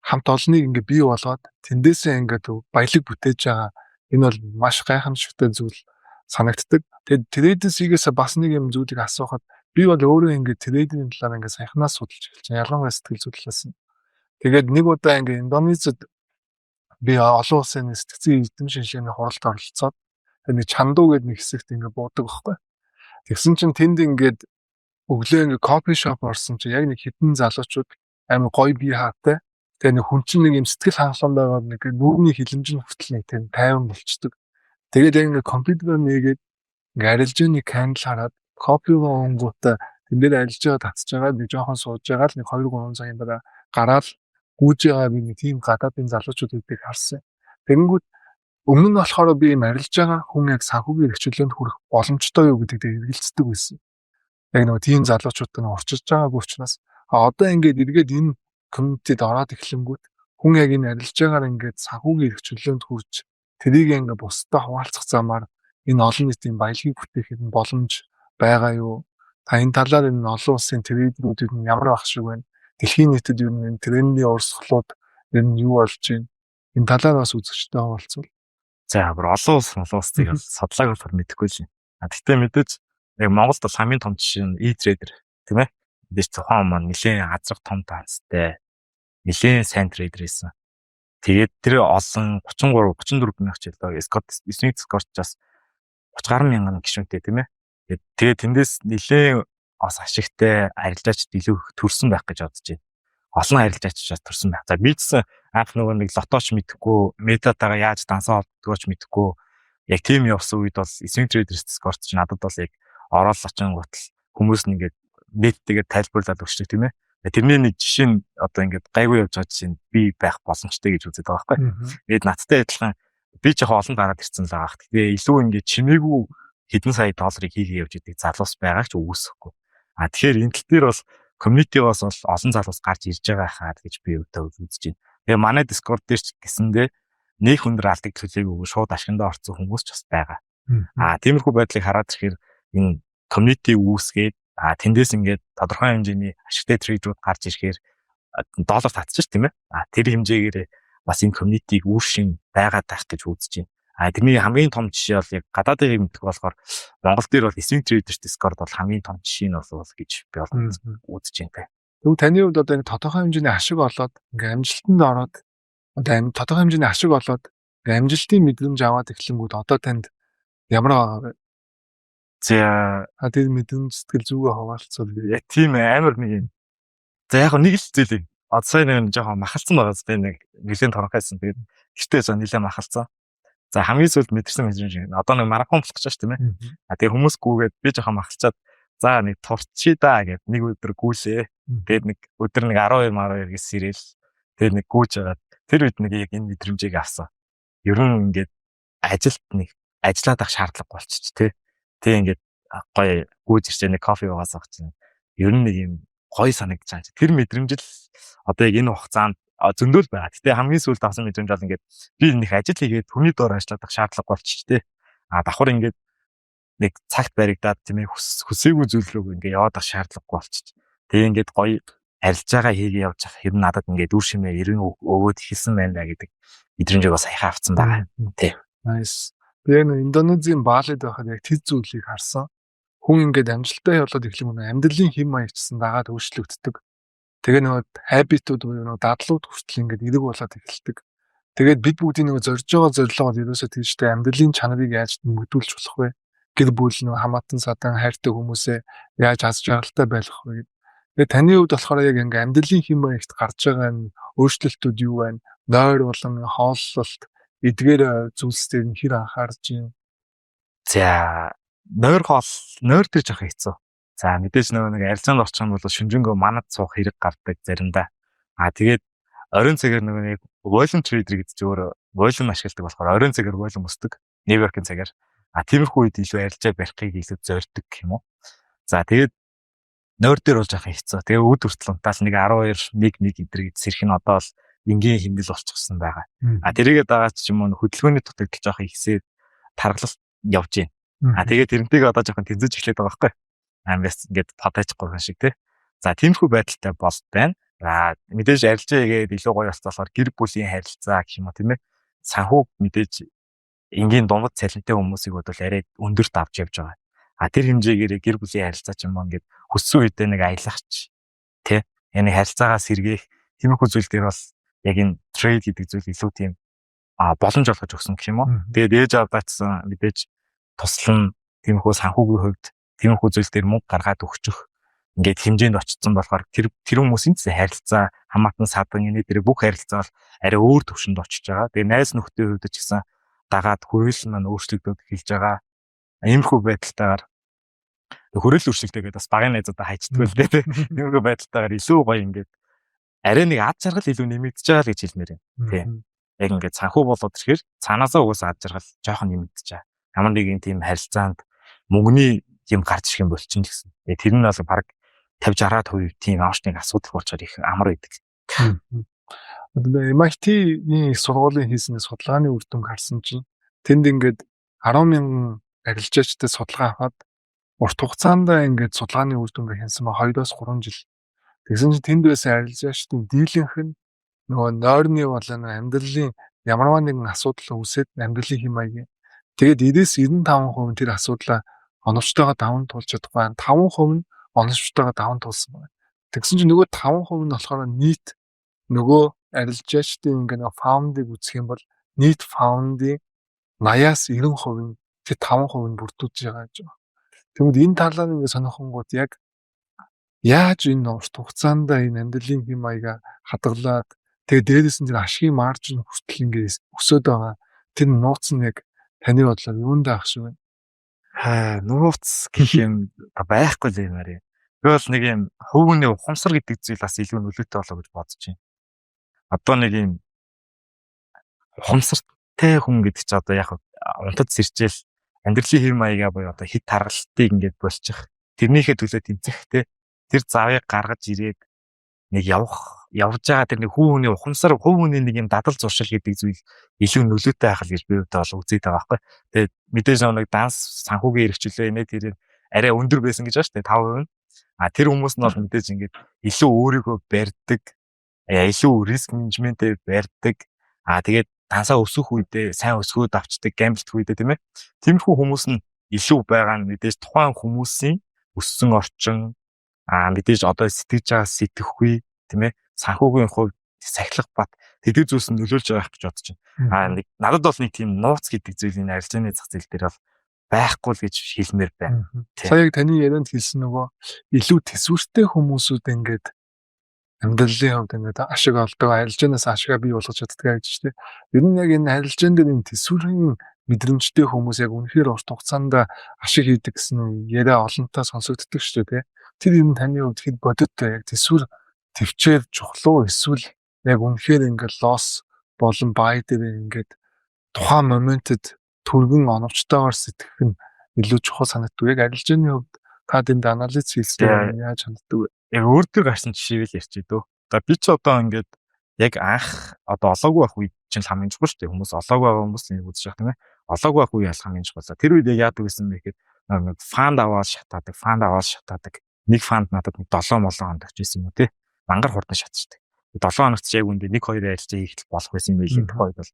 хамт олныг ингээ бий болгоод тэндээсээ ингээд баялаг бүтээж байгаа, энэ бол маш гайхамшигтай зүйл санагддаг. Тэгээд traders-ээс бас нэг юм зүйлийг асуухад би бол өөрөө ингээд trading ийн талаар ингээд саяхнаас судалж эхэлж байна. Ялангуяа сэтгэл судлаас нь. Тэгээд нэг удаа ингээд Индонезид би олон улсын сэтгцийн эрдэм шинжилгээний хуралд оролцоод, тэгээд нэг Чанду гэдэг нэг хэсэгт ингээд буудаг байхгүй. Тэгсэн чинь тэнд ингээд өглөө ингээд coffee shop орсон чинь яг нэг хэдэн залуучууд амар гоё бие хаатай. Тэгээ нэг хүн чинь нэг юм сэтгэл хангалуун байгаад нэг нүүрний хилэмж нь хүртэл нэг тийм тайван болчдөг. Тэгээд яг ингээд компьютероор нээгээд ингээд арилжааны candle хараад, кофего уунгуудаа тэн дээр арилжаа татж байгаа, нэг жоохон сууж байгаа л нэг 2 3 цагийн дараа гараал гүйж байгаа би нэг тийм гадаадын залуучуудыг харсан. Тэгэнгүүт өмнө нь болохоор би юм арилж байгаа хүн яг санхүүгийн эрх чөлөөнд хүрэх боломжтой юу гэдэг дээр эргэлздэг байсан. Яг нөгөө тийм залуучуудтай нь урчиж байгаагүй учраас, а одоо ингээд эргээд энэ community-д ороод эхлэнгүүт хүн яг энэ арилжаагаар ингээд санхүүгийн эрх чөлөөнд хүрч, тэрийг ингээд бусдад хуваалцах замаар энэ олон нийтийн баялагийг бүтээхэд нь боломж байгаа юу? Та энэ талаар, энэ олон улсын trader үүд ер нь ямар байх шиг байна? Дэлхийн нийтэд ер нь энэ трендний урсгалууд ер нь юу болж байна? Энэ талаар бас үзэгчтэй хуваалцвал. За, бүр олон улс, олон улсыг бол судлааг болохоор мэдэхгүй л юм. А тэгтээ мэдээж яг Монголд бол хамгийн том жишээ нь e-trader, тийм ээ. Мэдээж тухайн маань нэлээд азрах том таацтай, нэлээд сайн trader байсан. Тэгээд тэр олон 33 34 мянга ч илүү Scott Swing Discord-ч бас 30 гаруй мянган гишүүнтэй, тийм ээ. Тэгээд тэндээс нэлээд бас ашигтай арилжаачд илүү их төрсэн байх гэж бодож байна. Олон арилжаач бас төрсэн байх. За, би ч гэсэн анх нөгөө нэг лоточ мэдэхгүй, метатагаа яаж дансаа олдгооч мэдэхгүй, яг тийм явсан үед бол Swing Traders Discord чинь надад бол яг ороод очингуут л хүмүүс нь ингээд нийттэйгээ тайлбарлаад өгчдөг, тийм ээ. Тэрний нэг жишээ нь одоо ингээд гайгүй явж байгаа жишээ нь би байх боломжтой гэж үздэг байгаа байхгүй. Тэгээд надтай адилхан би ч яг олон дараад ирсэн л байгаа. Тэгээ илүү ингээд чимээгүй хэдэн сая долларыг хийгээ явж идэг залуус байгаа ч үгүйсэхгүй. А тэгэхээр энэ тал дээр бол community-гоос бол олон залуус гарч ирж байгаа хаад гэж би өвдөө үзэж байна. Тэгээ манай Discord дээр ч гэсэндээ нэг өндөр алдагдал хүлээгээгүй шууд ашигандаа орсон хүмүүс ч бас байгаа. А тиймэрхүү байдлыг хараад ирэхээр энэ community үүсгээд, а тэндээс ингээд тодорхой хэмжээний ашигтай trader үүд гарч ирэхээр доллар татчих, тийм ээ. А тэр хэмжээгээр бас энэ community-г үр шим байгаад байх гэж үзэж байна. А тэрний хамгийн том жишээ бол яг гадаадын мэдэх болохоор Монгол дээр бол Swing Traders Discord бол хамгийн том жишээ нь болов гэж би бол үзэж байна. Тэгвэл таны хувьд одоо энэ тодорхой хэмжээний ашиг олоод, ингээ амжилтанд ороод, одоо тодорхой хэмжээний ашиг олоод, ингээ амжилтын мэдрэмж аваад эхлэнгүүт одоо танд ямар байгаа вэ? За. А тэр мэдрэмж, сэтгэл зүгээ хуваалцвал. Яг тийм амар нэг юм. За, яг нэг л зүйлийг одоо сая нэг жоохон махалцсан байгаа зү, нэг нэлээд торонхайсан. Тэгээд гэртээ жоо нэлээд махалцсан. За, хамгийн сүүлд мэдэрсэн мэдрэмж одоо нэг марафон болох гэж байна шүү, тийм ээ. А тэгээ хүмүүс гүүгээд, би жоохон махалчаад, за нэг турчий да гэд нэг өдөр гүйлээ. Тэгээд нэг өдөр нэг 12 12 гэж сэрэл. Тэгээд нэг гүйж хагаад тэр үед нэг яг энэ мэдрэмжийг авсан. Ер нь ингээд ажилд нэг ажиллаад ах шаардлага болчих тий. Тэг ингээд гоё гүйж ирчээ, нэг кофе уугаас авах чинь ер нь нэг юм гоё санагдаж байгаа. Тэр мэдрэмж л одоо яг энэ хугацаанд зөндөл байгаа. Гэтэ хамгийн сүүлд авсан мэдрэмж бол ингээд би нэг ажил хийгээд хүний доор ажиллаад ах шаардлага болчих тий. А давхар ингээд нэг цагт баригдаад, тийм ээ, хүсээгүй зүйл рүү ингээд яваад ах шаардлагагүй болчих. Тэгээ ингээд гоё арилжаагаа хийгээ явж ах ер нь надад ингээд үр шимээ эрен өгөөд эхэлсэн байна да гэдэг мэдрэмжийг бас саяхан авцсан байгаа. Тий. Nice. Би яг Индонезийн Балид байхад яг тэр зүйлийг харсан. Хүн ингээд амжилттай явуулаад эхлэх юм, амьдралын хэм маягчсан дагаад өөрчлөгддөг. Тэгээ нөгөө habit ууд буюу нөгөө дадлууд хүртэл ингээд эерэг болоод эхэлдэг. Тэгээд бид бүгдийн нөгөө зорж байгаа зорилго бол ерөөсөө тийштэй амьдралын чанарыг яаж нэмэгдүүлж болох вэ? Гэр бүл, нөгөө хамаатан садан, хайртай хүмүүсээ яаж аз жаргалтай байлгах вэ гэдэг. Тэгээ таны хувьд болохоор яг ингээ амьдралын хэм маягт гарч байгаа энэ өөрчлөлтүүд юу байна? Нойр болон хооллолт, эдгээр зүйлс дээр нь хэр анхаарч байна? За, нойр хоол, нойр дээр жоох хэцүү. За, мэдээж нөгөө нэг арилжаанд орчих юм бол шүнжэнгөө манад суух хэрэг гардаг заримдаа. А тэгээд оройн цагаар нөгөө нэг volume trader гэдэг чинь өөрөө volume ашигладаг болохоор оройн цагаар volume өсдөг. Нью-Йоркийн цагаар. А тиймэрхүү үед илүү арилжаа барихыг илүү зорддог гэх юм уу. За, тэгээд Нойр дээр бол жоохон хэцүү. Тэгээ үд хүртэл унтаал нэг 12 1 1 эдэр гэж сэрх нь одоо л энгийн хэмнэл болчихсон байгаа. А тэрийгээ дагаад ч юм уу хөдөлгөөний дутагдал жоохон ихсээд таргалалт явж байна. А тэгээ тэрнтэйг одоо жоохон тэнцэж эхлэх байгаа байхгүй. Амбас ингээд падаачихгүй юм шиг, тий. За, тиймэрхүү байдалтай бол байна. За, мэдээж арилжаа хийгээд илүү гоё болцоолоор гэр бүлийн харилцаа гэх юм уу, тийм ээ. Санхүү мэдээж энгийн дундад цалинтай хүмүүсийг бодвол арай өндөрт авч явж байгаа. А тэр хэмжээгээр гэр бүлийн харилцаа ч юм уу, ингээд хүссэн үедээ нэг аялахч, тий. Энэ харилцаагаа сэргээх тиймэрхүү зүйл дээр бол яг энэ trade гэдэг зүйл илүү тийм боломж олгож өгсөн гэх юм уу. Тэгээд ээж авдаачсан мэдээж туслан, тиймэрхүү санхүүгийн хувьд тиймэрхүү зүйл дээр мөнгө гаргаад өгчих ингээд хэмжээнд очсон болохоор тэр тэр хүмүүсийн ч харилцаа, хамаатан садан, энэ дээр бүх харилцаа бол арай өөр төвшөнд очиж байгаа. Тэгээ найз нөхдийн хувьд ч гэсэн дагаад хүрээлэл маань өөрчлөгдөд эхэлж байгаа. Иймэрхүү байдалтайгаар хүрээлэл өөрчлөгдөөгээд бас багын найзуудаа хайчдаггүй л дээ. Иймэрхүү байдалтайгаар илүү гоё ингээд арай нэг ад жаргал илүү нэмэгдэж байгаа л гэж хэлмээр байна. Тийм. Яг ингээд санхүү болоод ирэхээр цаанаасаа угаасаа ад жаргал жоохон нэмэгдэж байгаа. Ямар нэгэн тийм харилцаанд мөнгөний юм гарч ирэх юм болчин гэсэн. Тэр нь бол баг 50 60% тийм аавч нэг асуудал болчихоор их амар байдаг. Одоо MIT-ийн их сургуулийн хийсэн судалгааны үр дүнг харсан чинь тэнд ингээд 10 мянган арилжаачтай судалгаа аваад урт хугацаанд ингээд судалгааны үр дүнгээ хянсан ба 2-оос 3 жил. Тэгсэн чинь тэнд байсан арилжаачдын дийлэнх нь нөгөө нойрны болон амьдралын ямарваа нэгэн асуудал үүсээд амьдралын хэм маягийн, тэгээд 90-95% нь тэр асуудлаа оновчтойгоо даван туулж чадахгүй, 5% нь оновчтойгоо даван туулсан байна. Тэгсэн чинь нөгөө 5% нь болохоор нийт нөгөө арилжаачдын ингээ нөгөө fund-ыг үзэх юм бол нийт fund-ын 80-аас 90% нь тэр 5% нь бүрдүүлж байгаа гэж байна. Тэгмэд энэ талаар ингээ сонирхонгууд яг яаж энэ урт хугацаанд энэ амьдралын хэм маягаа хадгалаад, тэгээ дээрээс нь тэр ашигын margin хүртэл ингээ өсөөд байгаа тэр нууц нь яг таны бодлоор юунд байх шиг байна? Аа, нууц гэх юм байхгүй л юм арай. Би бол нэг юм хувийн ухамсар гэдэг зүйл бас илүү нөлөөтэй болоо гэж бодож байна. Одоо нэг юм ухамсартай хүн гэдэг чи одоо яг унтад сэрчээл амьдралын хэв маягаа буюу одоо хит таргалтыг ингээд болчих. Тэрнийхээ төлөө тэмцэх те, тэр завыг гаргаж ирээд нэг явах явж байгаа тэр нэг хүний ухамсар, хувь хүний нэг юм дадал зуршил гэдэг зүйл илүү нөлөөтэй байх л гэж би хувьдаа бол үзээд байгаа байхгүй. Тэгээд мэдээж нэг данс санхүүгийн эрхчлөө нэ тэр арай өндөр байсан гэж байна шүү дээ, 5% нь. А тэр хүмүүс нь бол мэдээж ингээд илүү өөрийгөө барьдаг, илүү risk management ээ барьдаг. А тэгээд дансаа өсөх үедээ сайн өсгөөд авчдаг, gamble дэх үедээ, тийм ээ. Тиймэрхүү хүмүүс нь илүү байгаа нь мэдээж тухайн хүмүүсийн өссөн орчин, мэдээж одоо сэтгэж байгаа сэтгэхгүй, тийм ээ, санхүүгийн хувьд сахилах бат тэдгээр зүйлс нь нөлөөлж байгаа гэж бодож байна. А нэг надад бол нэг тийм нууц гэдэг зүйл энэ арилжааны зах зээл дээр бол байхгүй л гэж хэлмээр байна. Сая яг таны ярианд хэлсэн нөгөө илүү төсвөртэй хүмүүсүүд ингээд амьдралын хувьд ингээд ашиг олдог, арилжаанаас ашигаа бий болгож чаддаг гэж чинь. Ер нь яг энэ арилжаан дээр энэ төсвөрийн мэдрэмжтэй хүмүүс яг үнэхээр урт хугацаанд ашиг хийдэг гэсэн яриа олонтаа сонсогддог шүү дээ. Тэр юм таны хувьд хэд бодиттой, яг төсвөр төвчээр чухал уу, эсвэл яг үнэхээр ингээд loss болон buy дээр ингээд тухайн моментод түргэн оновчтойгоор сэтгэх нь илүү чухал санагддаг? Яг арилжааны хувьд та тэнд анализ хийсэн яаж ханддаг вэ? Яг өөр төр гарсан жишээг л ярьчих дөө. За, би ч одоо ингээд яг анх одоо олоогүй байх үед чинь хамгийн чухал шүү дээ. Хүмүүс олоогүй байгаа хүмүүс энийг үзэж байгаа, тийм ээ. Олоогүй байх үе ялах хамгийн чухал. Тэр үед яг яадаг гэсэн бэ гэхэд нэг fund аваад шатаадаг, fund аваад шатаадаг. Нэг fund надад нэг 7 молон онд очижсэн юм уу, те. Мангар хурдан шатчихдаг. 7 хоногт ч яг үндэ 1 2 арилжаа хийх болох байсан юм байлээ тухайн үед бол.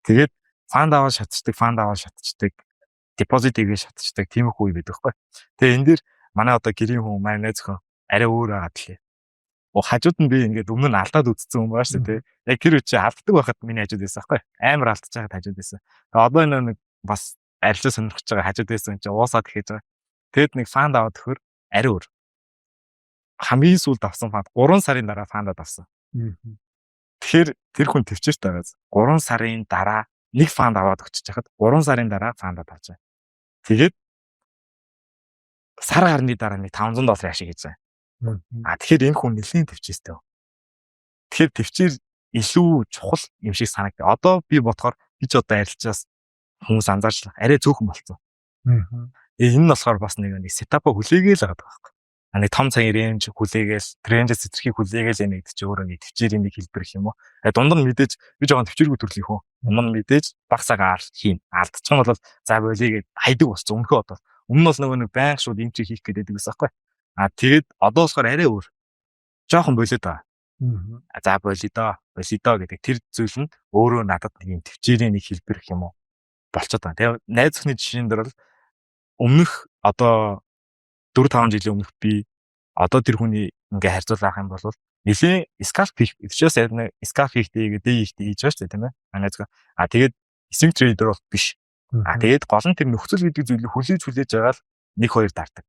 Тэгээд fund аваад шатчихдаг, fund аваад шатчихдаг, депозит хийгээ шатчихдаг тиймэрхүү үе байдаг байхгүй. Тэгээ энэ дээр манай одоо гэрийн хүн, манай найз охин арай өөр байгаа тлээ. О, хажууд нь би ингээд өмнө нь алдаад үзсэн хүн байгаа шүү дээ. Яг тэр үе чи алддаг байхад миний хажууд байсан байхгүй. Амар алдчихж байхад хажууд байсан. Тэгээ одоо энэ нэг бас арилжаа сонирхож байгаа хажууд байсан чи уусаад эхэж байгаа. Тэгэд нэг fund аваад төхөр арай өөр. Хамгийн сүүлд авсан fund 3 сарын дараа fund аад авсан. Тэгэхээр тэр хүн төвчээртэй байгаас 3 сарын дараа нэг fund аваад өгчөж хахад 3 сарын дараа fund аад авч байгаа. Тэгээд сар гарны дараа нэг 500 долларын ашиг хийж байгаа. А тэгэхээр энэ хүн нэлийн төвчээстэй. Тэгэхээр төвчээр илүү чухал юм шиг санагдав. Одоо би бодохоор би ч одоо арилжаас хүмүүс анзаарч арай цөөхөн болцсон. Энэ нь болохоор бас нэг нэг setup аа хүлээгээл байгаа байхгүй. Нэг том цагийн range хүлээгээл, range-ээс сэтрхийг хүлээгээл яана гэдэг чинь өөрөө нэг төвчээрийн нэг хэлбэр гэх юм уу. Дунд нь мэдээж би жоохон төвчээргүй төрлийн хүн. Дунд нь мэдээж баг цагаар хийн. Алдчих юм бол за болиё гэд хайдаг болсон. Өмнөхөө одоо. Өмнө нь бол нөгөө нэг байнга шууд entry хийх гэдэг байсан байхгүй. Тэгээд одоо болохоор арай өөр. Жоохон болиод байгаа. За, болиё доо, болиё доо гэдэг тэр зүйл нь өөрөө надад нэг юм төвчээрийн нэг хэлбэр гэх юм уу болчиход байгаа. Тэгээ найз зөвхний жишээн дээр бол өмнөх одоо 4 5 жилийн өмнөх би одоо тэр хүний ингээ харьцуулах юм бол нэлийн scalp хийх учраас яг нэг scalp хийхдээ day хийхдээ хийж байгаа шүү дээ, тийм ээ. Манай зөв. Тэгээд swing trader бол биш. Тэгээд гол нь тэр нөхцөл гэдэг зүйлийг хүлээж хүлээж байгаа л 1 2 дардаг.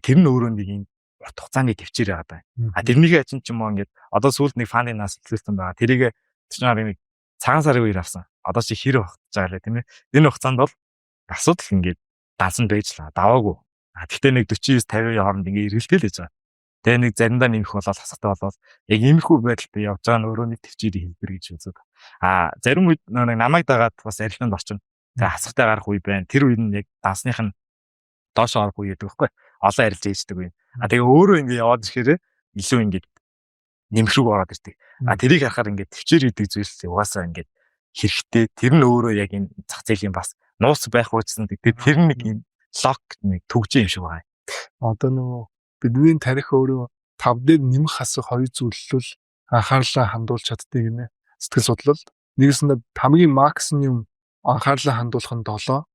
Тэр нь өөрөө нэг юм урт хугацааны төвчээр байгаа даа. Тэрнийхээ ачин ч юм уу ингээд одоо сүүлд нэг fund-ын нас эхлүүлсэн байгаа. Тэрийг чинь нэг цагаан сарын үеэр авсан. Одоо чи хэр багтаж байгаа лээ, тийм ээ. Энэ хугацаанд бол асуудал ингээд дансан байж л даваагүй. Гэхдээ нэг 49 50-ийн хооронд ингээд эргэлтээл байж байгаа. Тэгээ нэг заримдаа нэмэх болоод хасахтай болоод яг иймэрхүү байдалд явж байгаа нь өөрөө нэг төвчээрийн хэлбэр гэж үздэг. Зарим үед нэг намайг дагаад бас арилжаанд орчин. Тэгээ хасахтай гарах үе байна. Тэр үед нь яг дансных нь доош орох үе гэдэг байхгүй. Олон арилж ээждэг үе. Тэгээ өөрөө ингээд яваад ирэхээр илүү ингээд нэмэх рүү ороод ирдэг. Тэрийг харахаар ингээд төвчээр гэдэг зүйлс угаасаа ингээд хэрэгтэй. Тэр нь өөрөө яг энэ зах зээлийн бас нууц байх уучсан. Тэгээ тэр нэг юм лог нэг төгжин юм шиг байгаа. Одоо нөгөө бидний тарих өөрөө тав дээр нэмэх хасах хоёр зүйллэл анхаарлаа хандуулж чаддаг гинэ. Сэтгэл судлалд. Нэгэсэндээ хамгийн максимум анхаарлаа хандуулах нь 7.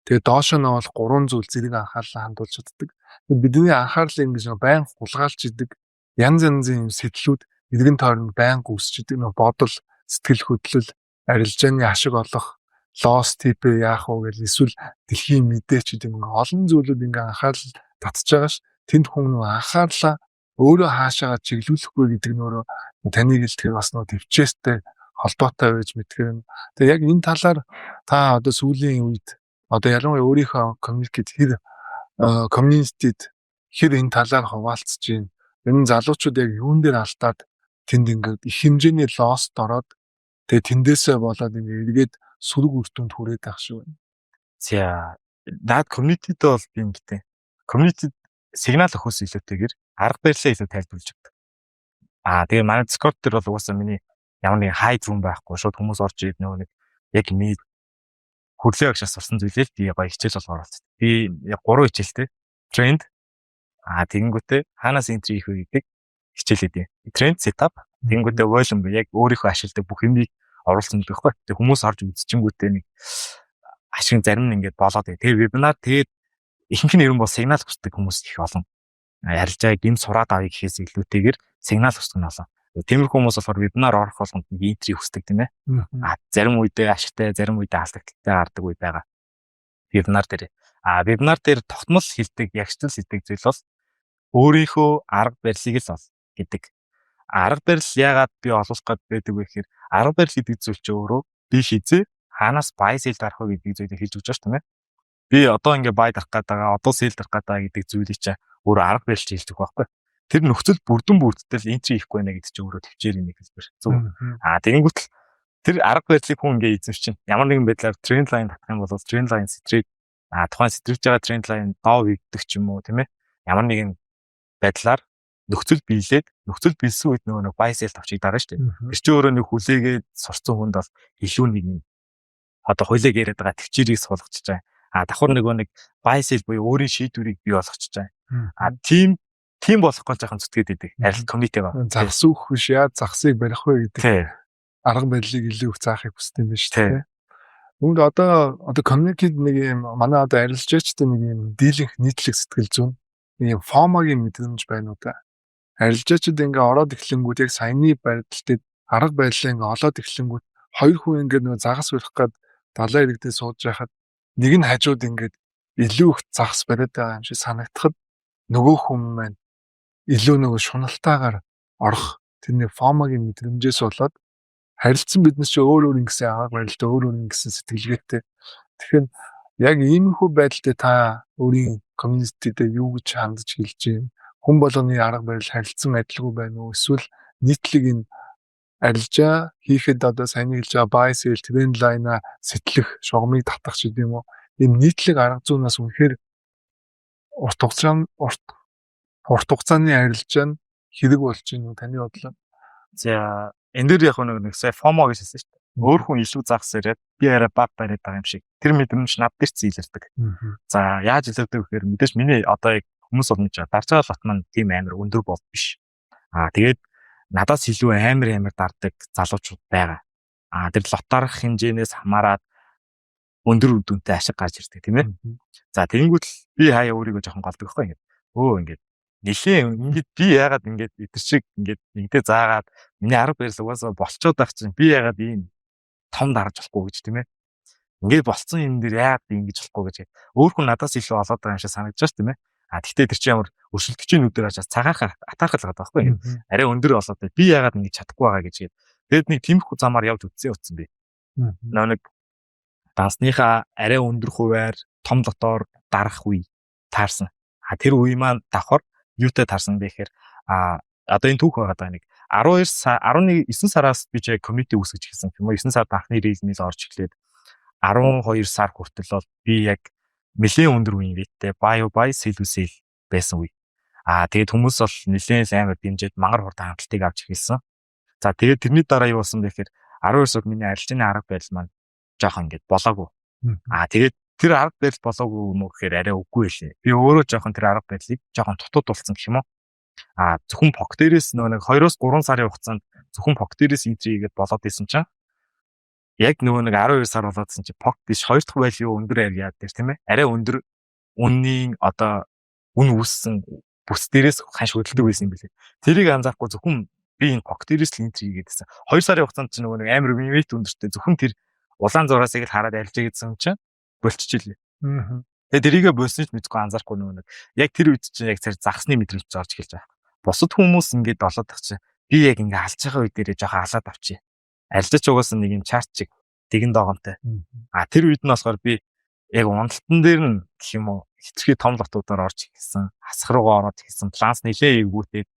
Тэгээ доошоо нь бол гурван зүйл зэрэг анхаарлаа хандуулж чаддаг. Бидний анхаарлыг ингэж байнга хулгайлж идэг янз янзын юм сэтлүүд эргэн тойронд байнга үүсч идэг. Нөгөө бодол, сэтгэл хөдлөл, арилжааны ашиг олох, loss TP яах вэ гэл эсвэл дэлхийн мэдээ ч гэдэг юм, олон зүйлүүд ингээ анхаарал татж байгаа ш. Тэнд хүн нөгөө анхаарлаа өөрөө хаашаага чиглүүлэхгүй гэдэг нь өөрөө таны хэлдгээр бас нөгөө төвчээстэй холбоотой байж мэдгээр юм. Тэгээ яг энэ талаар та одоо сүүлийн үед одоо ялангуяа өөрийнхөө communicate хэр community-д хэр энэ талаар хуваалцж байна? Энэ залуучууд яг юун дээр алдаад тэнд ингээд их хэмжээний loss-т ороод, тэгээ тэндээсээ болоод ингээд эргээд сөрөг үр дүнд хүрээд байх шиг байна. За, наад community-д бол би ингэтэй. Community сигнал өгөхөөс илүүтэйгээр арга барилаа илүү тайлбарлаж өгдөг. Тэгээ манай Discord дээр бол угаасаа миний ямар нэгэн hide room байхгүй, шууд хүмүүс орж ирээд нөгөө нэг яг миний хөрлөө агшаас сурсан зүйлээ л би гоё хичээл болгоор болчихсон. Би яг гурван хичээлтэй. Тренд, тэгэнгүүтээ хаанаас entry хийх вэ гэдэг хичээл өгдөг. Тренд, setup, тэгэнгүүтээ volume, яг өөрийнхөө ашигладаг бүх юмыг оруулсан гэдэг байхгүй. Тэгээ хүмүүс орж үзчихэнгүүтээ нэг ашиг зарим нь ингээд болоод. Тэгээ вебинар, тэгээд ихэнх нь ер нь бол сигнал хүсдэг хүмүүс их олон. Арилжаа гим сураад авъя гэхээс илүүтэйгээр сигнал хүсдэг нь олон. Тиймэрхүү хүмүүс болохоор вебинар орох болгонд нэг entry хүсдэг, тийм ээ. Зарим үедээ ашигтай, зарим үедээ алдагдaltaй гардаг үе байгаа. Вебинар дээр. Вебинар дээр тогтмол хэлдэг, ягштал хэлдэг зүйл бол өөрийнхөө арга барилыг л ол гэдэг. Арга барил яагаад би олуулах гээд байдаг вэ гэхээр арга барил гэдэг зүйл чинь өөрөө би хизээ хаанаас buy sell дарах вэ гэдэг зүйлийг хэлж өгч байгаа шүү, тийм ээ. Би одоо ингээ buy дарах гээд байгаа, одоо sell дарах гээд байгаа гэдэг зүйлийг чинь өөрөө арга барил хэлж өгөх байхгүй. Тэр нөхцөл бүрдэн бүрдтэл entry хийхгүй байна гэдэг чинь өөрөө төвчээр нэг хэлбэр. Зөв. Тэгэнгүүт л тэр арга барилыг хүн ингээ эзэмшчин. Ямар нэгэн байдлаар trend line татах юм бол trend line сэтрээд, тухайн сэтрэж байгаа trend line доо өгдөг ч юм уу, тийм ээ. Ямар нэгэн байдлаар нөхцөл биелээд, нөхцөл биелсэн үед нөгөө нэг buy sell товчийг дарна шүү дээ. Тэр чинь өөрөө нэг хүлээгээд сурцсан хүнд бол илүү нэг юм одоо хуйлаг яриад байгаа төвчээрийг суулгачиж байгаа. Давхар нөгөө нэг buy sell буюу өөрийн шийдвэрийг бий болгочихж байгаа. Тийм тийм болохгүй жоохон зүтгээд идэг. Арил community ба. Загас өөх биш, яа загсыг барих вэ гэдэг арга барилыг илүү их заахыг хүсдэг юм байна шүү дээ. Үүнд одоо community нэг юм манай одоо арилжаачтай нэг юм дийлэнх нийтлэг сэтгэл зүйн нэг юм FOMO-гийн мэдрэмж байна уу та. Арилжаачид ингээ ороод эхлэнгүүт яг саяны байдал дээр арга барилаа ингээ олоод эхлэнгүүт хоёр хүн ингээ нөгөө загас барих гээд далайн иргэдээ сууж байхад нэг нь хажууд ингээд илүү их загас бариад байгаа юм шиг санагдахад нөгөө хүн маань илүү нөгөө шуналтаагаар орох тэрний FOMO-гийн мэдрэмжээс болоод харилцсан бид нар чи өөр өөр ингэсэн арга барилтай, өөр өөр ингэсэн сэтгэлгээтэй. Тэгэхээр яг иймэрхүү байдалтай та өөрийн community дээр юу гэж хандаж хэлж байна? Хүн болгоны арга барил харилцан адилгүй байна уу? Эсвэл нийтлэг энэ арилжаа хийхэд одоо саяны хэлж байгаа buy sell, trend line-а сэтлэх, шугамыг татах ч гэдэм үү. Энэ нийтлэг арга зүйнээс үнэхээр урт хугацаанд урт Урт хугацааны арилжаа нь хэрэг болж байна уу таны бодлоор? За, энэ дээр яг нэг сая FOMO гэж хэлсэн шүү дээ. Өөр хүн илүү загас яриад, би арай бага бариад байгаа юм шиг. Тэр мэдрэмж над дээр ч илэрдэг. За, яаж илэрдэг вэ гэхээр мэдээж миний одоо яг хүмүүс бол мэдж байгаа. Дарж байгаа lot маань тийм амар өндөр бол биш. Аа, тэгээд надаас илүү амар амар дардаг залуучууд байгаа. Аа, тэр lot дарах хэмжээнээс хамаарат өндөр үр дүнтэй ашиг гарч ирдэг, тийм ээ. За, тэгэнгүүт л би хаяа өөрийгөө жоохон голдог байхгүй ингээд. Өө, ингээд нилээн ингээд би яагаад ингээд эдэр шиг ингээд нэгдээ заагаад, миний арга барил угаасаа болчоод байх чинь би яагаад ийм том дарж болохгүй гэж, тийм ээ. Ингээд болцсон юм дээр яагаад би ингэж болохгүй гэж, өөр хүн надаас илүү олоод байгаа юм шиг санагдаж байна, тийм ээ. А тэгтээ тэр чинь ямар өрсөлдөгчийн нүдээр хажаас цагаархаа атаархал байгаа байхгүй ингээд. Арай өндөр болоод би яагаад ингэж чадахгүй байгаа гэж гээд. Тэгээд нэг тиймэрхүү замаар явж үтсэн утсан би. Нөө нэг дансныхаа арай өндөр хувиар том lot оор дарах үе таарсан. А тэр үе маань давхар юутай таарсан бэ гэхээр а одоо энэ түүх байгаа даа, нэг 12 сар, 11 9 сараас би ч community үүсгэж эхэлсэн юм уу, 9 сард анхны reel мэл орж эхлээд 12 сар хүртэл бол би яг нэлээд өндөр win rate тэй buy buy, sell sell байсан үе. Аа, тэгээд хүмүүс бол нэлээд амар дэмжиж мангар хурдан хангалтыг авч эхэлсэн. За, тэгээд тэрний дараа юу болсон бэ гэхээр 12 сард миний арилжааны арга барил маань жоохон ингэж болоогүй. Аа, тэгээд тэр арга барил болоогүй юм уу гэхээр арай үгүй байлээ. Би өөрөө жоохон тэр арга барилыг жоохон дутууд болсон гэх юм уу. Аа, зөвхөн POC дээрээс нөө нэг 2-оос 3 сарын хугацаанд зөвхөн POC дээрээс entry хийгээд болоод исэн чинь яг нөгөө нэг 12 сар болоодсэн чи POC биш, хоёр дахь value өндөр area дээр, тийм ээ. Арай өндөр үнийн одоо үн үүссэн бүс дээрээс ханш хөдөлдөг байсан юм билээ. Тэрийг анзаарахгүй зөвхөн би энэ POC дээрээс л entry хийгээд байсан. 2 сарын хугацаанд чинь нөгөө нэг амар win rate өндөртэй зөвхөн тэр улаан зураасыг л хараад арилжаа гэсэн чинь болчихжээ. Тэгээ тэрийгэ болсон ч мэдгүй, анзаарахгүй нөгөө нэг яг тэр үед чинь яг тэр загасны мэдрэмж орж эхэлж байгаа. Бусад хүмүүс ингээд олоод тах чинь би яг ингээ алж байгаа үе дээрээ жоохон алаад авчи. Арилжаач угаасаа нэг юм chart чиг дэгэн догонтой. А тэр үед нь болохоор би яг уналтан дээр нь гэх юм уу, хэтэрхий том lot уудаар орж эхэлсэн. Хасах руугаа ороод эхэлсэн. Баланс нилээ эвгүүтээд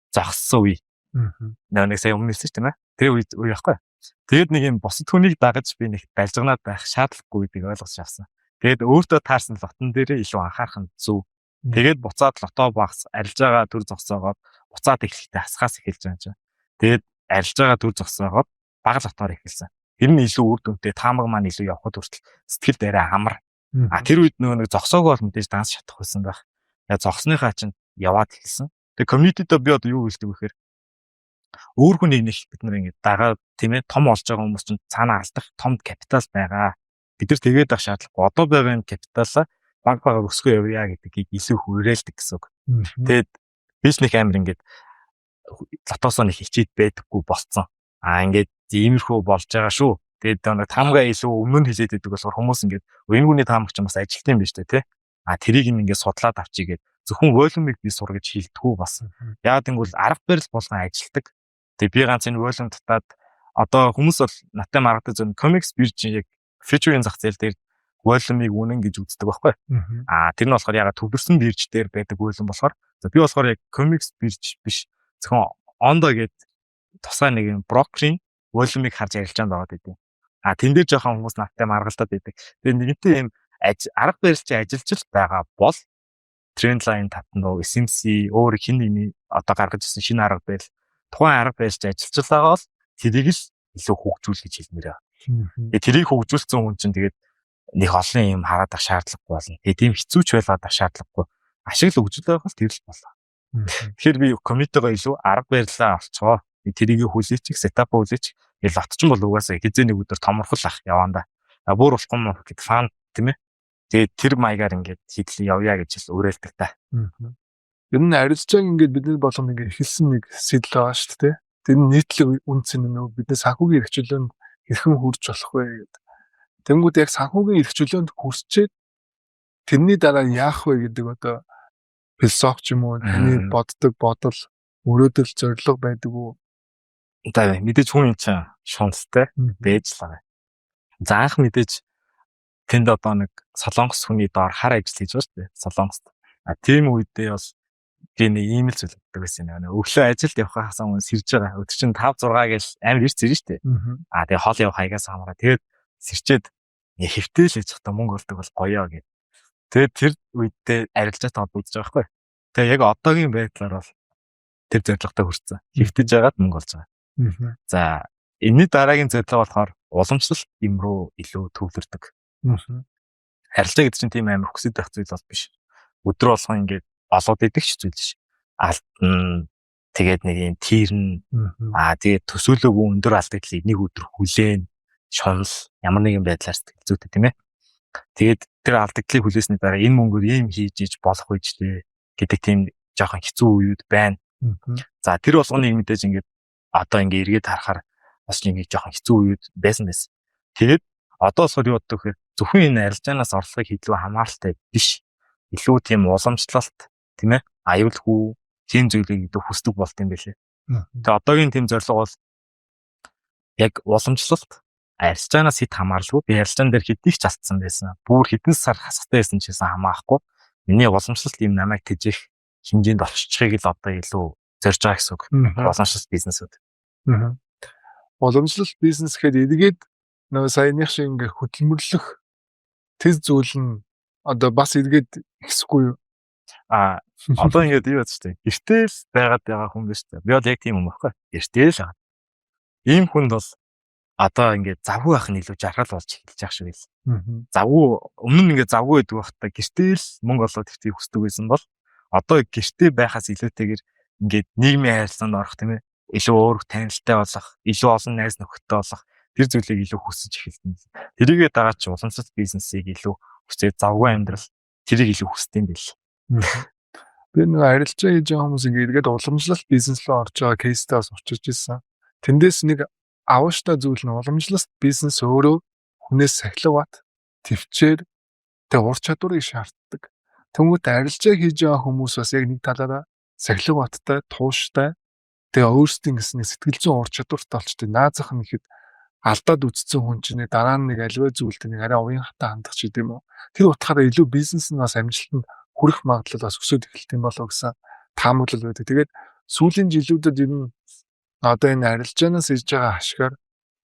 зогссон үе. Нөө нэг сая өмнө хэлсэн шүү дээ. Тэр үе үе байхгүй. Тэгээд нэг юм бусад хүнийг дагаж би нэг балжигнаад байх шаардлагагүй гэдгийг ойлгож авсан. Тэгээд өөртөө таарсан lot он дээрээ илүү анхаарах нь зөв. Тэгээд буцаад lot оо багас арилж байгаа төр зогсоогоод буцаад эхлэхдээ хасхаас эхэлж байгаа юм чинь. Тэгээд арилж байгаа төр зогсоогоод бага lot оор эхэлсэн. Тэр нь илүү үр дүнтэй, таамаг маань илүү явхад хүртэл сэтгэл дээрээ амар. А тэр үед нөгөө нэг зогсоогоо бол мэдээж данс шатах байсан байх. Я зогсныхаа чинь яваад эхэлсэн. Тэгээ community-д би одоо юу хэлдэг вэ гэхээр өөр хүнийг нэг бид нар ингэ дагаа, тийм ээ, том олж байгаа хүмүүс чинь цаанаа алдах том капитал байгаа. Бид нар тэгээд ах шаардлагагүй. Одоо байгаа энэ капиталаа баг багаар өсгөө явъя гэдгийг илүү их уриалдаг гэсэн үг. Тэгээд биш нэг амар ингээд lot оосоо нэг хичээд байдаггүй болцсон. Аа, ингээд иймэрхүү болж байгаа шүү. Тэгээд нэг таамгаа илүү өмнө нь хэлээд байдаг болохоор хүмүүс ингээд энэ хүний таамаг чинь бас ажилтсан юм биш үү, те. А тэрийг ингээд судлаад авчигээд зөвхөн volume-ыг би сур гэж хэлдэггүй бас. Яг гэвэл арга барил болгон ажилтдаг. Тэгээ би ганц энэ volume татаад одоо хүмүүс бол наттай маргадаг зөв COMEX бирж яг future ийн зах зээл дээр volume-ыг үнэн гэж үздэг байхгүй. Аа, тэр нь болохоор ягаад төвлөрсөн бирж дээр байдаг volume болохоор, за, би болохоор яг COMEX бирж биш, зөвхөн Ondo гээд тусгай нэг юм брокерийн volume-ыг харж арилжаанд ороод идэв. А тэн дээр жоохон хүмүүс надтай маргалдаад байдаг. Тэгээ нэгэнтээ юм арга барил чи ажиллаж л байгаа бол trend line татна уу, SMC өөр хин нэгний одоо гаргаж ирсэн шинэ арга барил, тухайн арга барил чи ажиллаж байгаа бол тэрийг л илүү хөгжүүл гэж хэлмээр байна. Тэгээ тэрийг хөгжүүлсэн хүн чинь тэгээд нэг олон юм хараад ах шаардлагагүй болно. Тэгээ тийм хэцүүч байлгаад ах шаардлагагүй. Ашиг л өгжил байгаа бол тэр л болоо. Тэгэхээр би community-гоо илүү арга барилаа олцгоо. Тэрийг хүлээчих, setup хүлээчих. Тэгэл lot ч бол угаасаа хизээ нэг өдөр томорхол ах яваанда. А бүр болохгүй юм гэхэд fun, тийм ээ. Тэгээд тэр маягаар ингээд хийдэл явъя гэж л уриалдаг та. Ер нь арилжааг ингээд бидний болгоно ингээд эхэлсэн нэг сэтэл байгаа шүү дээ. Тэр нь нийтлэг үнц нь нөө бидний санхүүгийн эрх чөлөөнд хэрхэн хүрч болох вэ гэдэг. Тэнгүүд яг санхүүгийн эрх чөлөөнд хүрчээд тэрний дараа яах вэ гэдэг одоо философи ч юм уу, таны боддог бодол, мөрөөдөл, зорилго байдаг уу? За, мэдээж хүн чинь шунттай байж л байгаа. За, анх мэдээж тэнд одоо нэг Солонгос хүний доор хар ажил хийж байгаа шүү дээ. Солонгост. А тийм үедээ бас би нэг ийм л зүйл боддог байсан юм. Өглөө ажилд явхаас өмнө сэрж байгаа. Өдөр чинь 5 6 гээл амар эрт сэрнэ шүү дээ. А тэгээ хоол явах хаягаас хамаараа тэгээд сэрчээд хэвтэл хийж байхдаа мөнгө олдог бол гоёо гэд. Тэгээд тэр үедээ арилжаатай холбогдож байгаа байхгүй. Тэгээ яг одоогийн байдлаар бол тэр зорилготой хүрсэн. Хэвтэж байгаад мөнгө олж байгаа. За, энэний дараагийн зорилго болохоор уламжлалт юм руу илүү төвлөрдөг. Арилжаа гэдэг чинь тийм амар хүсэж байх зүйл бол биш. Өдөр болгон ингээд олоод идэх ч зүйл биш. Алтна, тэгээд нэг юм тийрнэ, тэгээд төсөөлөөгүй өндөр алдагдлыг нэг өдөр хүлээн, шунал, ямар нэгэн байдлаар сэтгэл зүйтэй, тийм ээ. Тэгээд тэр алдагдлыг хүлээсний дараа энэ мөнгөөр ийм хийж иж болох үеч дээ гэдэг тийм жоохон хэцүү үеуд байна. За, тэр болгоныг мэдээж ингээд одоо ингээд эргээд харахаар бас ингээд жоохон хэцүү үеуд байсан байсан. Тэгээд одоо болохоор юу боддог гэхээр зөвхөн энэ арилжаанаас орлогыг хийлүү хамааралтай биш. Илүү тийм уламжлалт, тийм ээ, аюулгүй тийм зүйлийг илүү хүсдэг болт юм байлээ. Тэгээ одоогийн тийм зорилго бол яг уламжлалт, арилжаанаас хэд хамааралгүй, би арилжаан дээр хэдий ч алдсан байсан. Бүр хэдэн сар хасахтай байсан ч гэсэн хамаахгүй. Миний уламжлалт юм намайг тэжээх хэмжээнд олчихыг л одоо илүү зорж байгаа гэсэн үг. Уламжлалт бизнесүүд. Уламжлалт бизнес гэхэд эргээд нөгөө саяных шиг ингээ хөдөлмөрлөх тэр зүйл нь одоо бас эргээд ихсэхгүй юу? А, одоо ингээд юу яаж штэ. Гэртээ л байгаад байгаа хүн биш үү? Би бол яг тийм юм байхгүй. Гэртээ л байгаа. Ийм хүнд бол одоо ингээд завгүй байх нь илүү жаргал болж эхэлж байгаа шиг байл. Завгүй, өмнө нь ингээд завгүй байдаг байхдаа гэртээ л мөнгө олоод гэртээ хүсдэг байсан бол одоо гэртээ байхаас илүүтэйгээр ингээд нийгмийн харилцаанд орох, тийм ээ, илүү өөр танилтай болох, илүү олон найз нөхөдтэй болох тэр зүйлийг илүү хүсэж эхэлсэн. Тэрийгээ дагаад ч уламжлалт бизнесийг илүү хүсээд, завгүй амьдрал тэрийг илүү хүсдэг юм бэл. Би нэг арилжаа хийж байгаа хүмүүс ингээд эргээд уламжлалт бизнес рүү орж байгаа case тэй бас учирч ирсэн. Тэндээс нэг авууштай зүйл нь уламжлалт бизнес өөрөө хүнээс сахилга бат, тэвчээр, тэгээ ур чадварыг шаарддаг. Тэнгүүт арилжаа хийж байгаа хүмүүс бас яг нэг талаараа сахилга баттай, тууштай, тэгээ өөрсдийн гэсэн нэг сэтгэл зүйн ур чадвартай болчтой. Наазах нь ихэд алдаад үтцсэн хүн чинь дараа нь нэг аливаа зүйлд нэг арай уян хатан хандах ч гэдэм үү. Тэр утгаараа илүү бизнес нь бас амжилтанд хүрэх магадлал бас өсөд эхэлт юм болоо гэсэн таамаглал байдаг. Тэгээд сүүлийн жилүүдэд ер нь одоо энэ арилжаанаас ирж байгаа ашгаар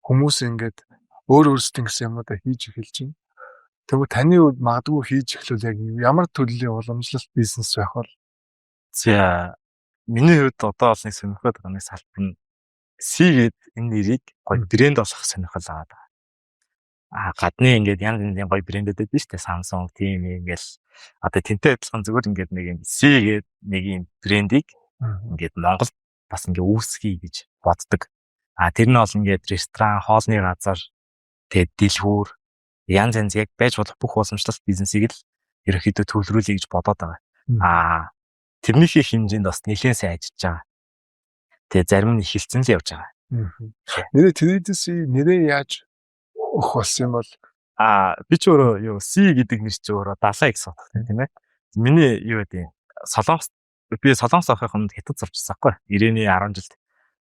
хүмүүс ингээд өөр өөрсдийн гэсэн юмнуудаа хийж эхэлж байна. Тэгвэл таны хувьд магадгүй хийж эхлүүл яг ямар төрлийн уламжлалт бизнес байх вэ? За, миний хувьд одоо бол нэг сонирхоод байгаа нэг салбар нь C гээд энэ нэрийг гоё брэнд болох сонирхол аваад байгаа. А, гадны ингээд янз янзын гоё брэндүүд байдаг шүү дээ. Samsung тийм юм ингээл одоо тэнтэй адилхан зүгээр ингээд нэг юм C гээд нэг юм брендийг ингээд Монголд бас ингээд үүсгэе гэж боддог. А, тэр нь бол ингээд ресторан, хоолны газар, тэгээд дэлгүүр, янз янз яг байж болох бүх уламжлалт бизнесийг л ерөнхийдөө төвлөрүүлье гэж бодоод байгаа. А, тэрнийхээ хэмжээнд бас нэлээд сайн ажиллаж байгаа. Тэгээ зарим нь эхэлсэн л явж байгаа. Нэрээ Traders нэрээ яаж өгөх болсон юм бол? А, би ч өөрөө юу C гэдэг нэр чи өөрөө далай гэсэн утгатай, тийм ээ. Миний юу гэдэг, Солонгос, би Солонгос авахын өмнө хятад сурчсан байхгүй. 90-ний 10 жилд.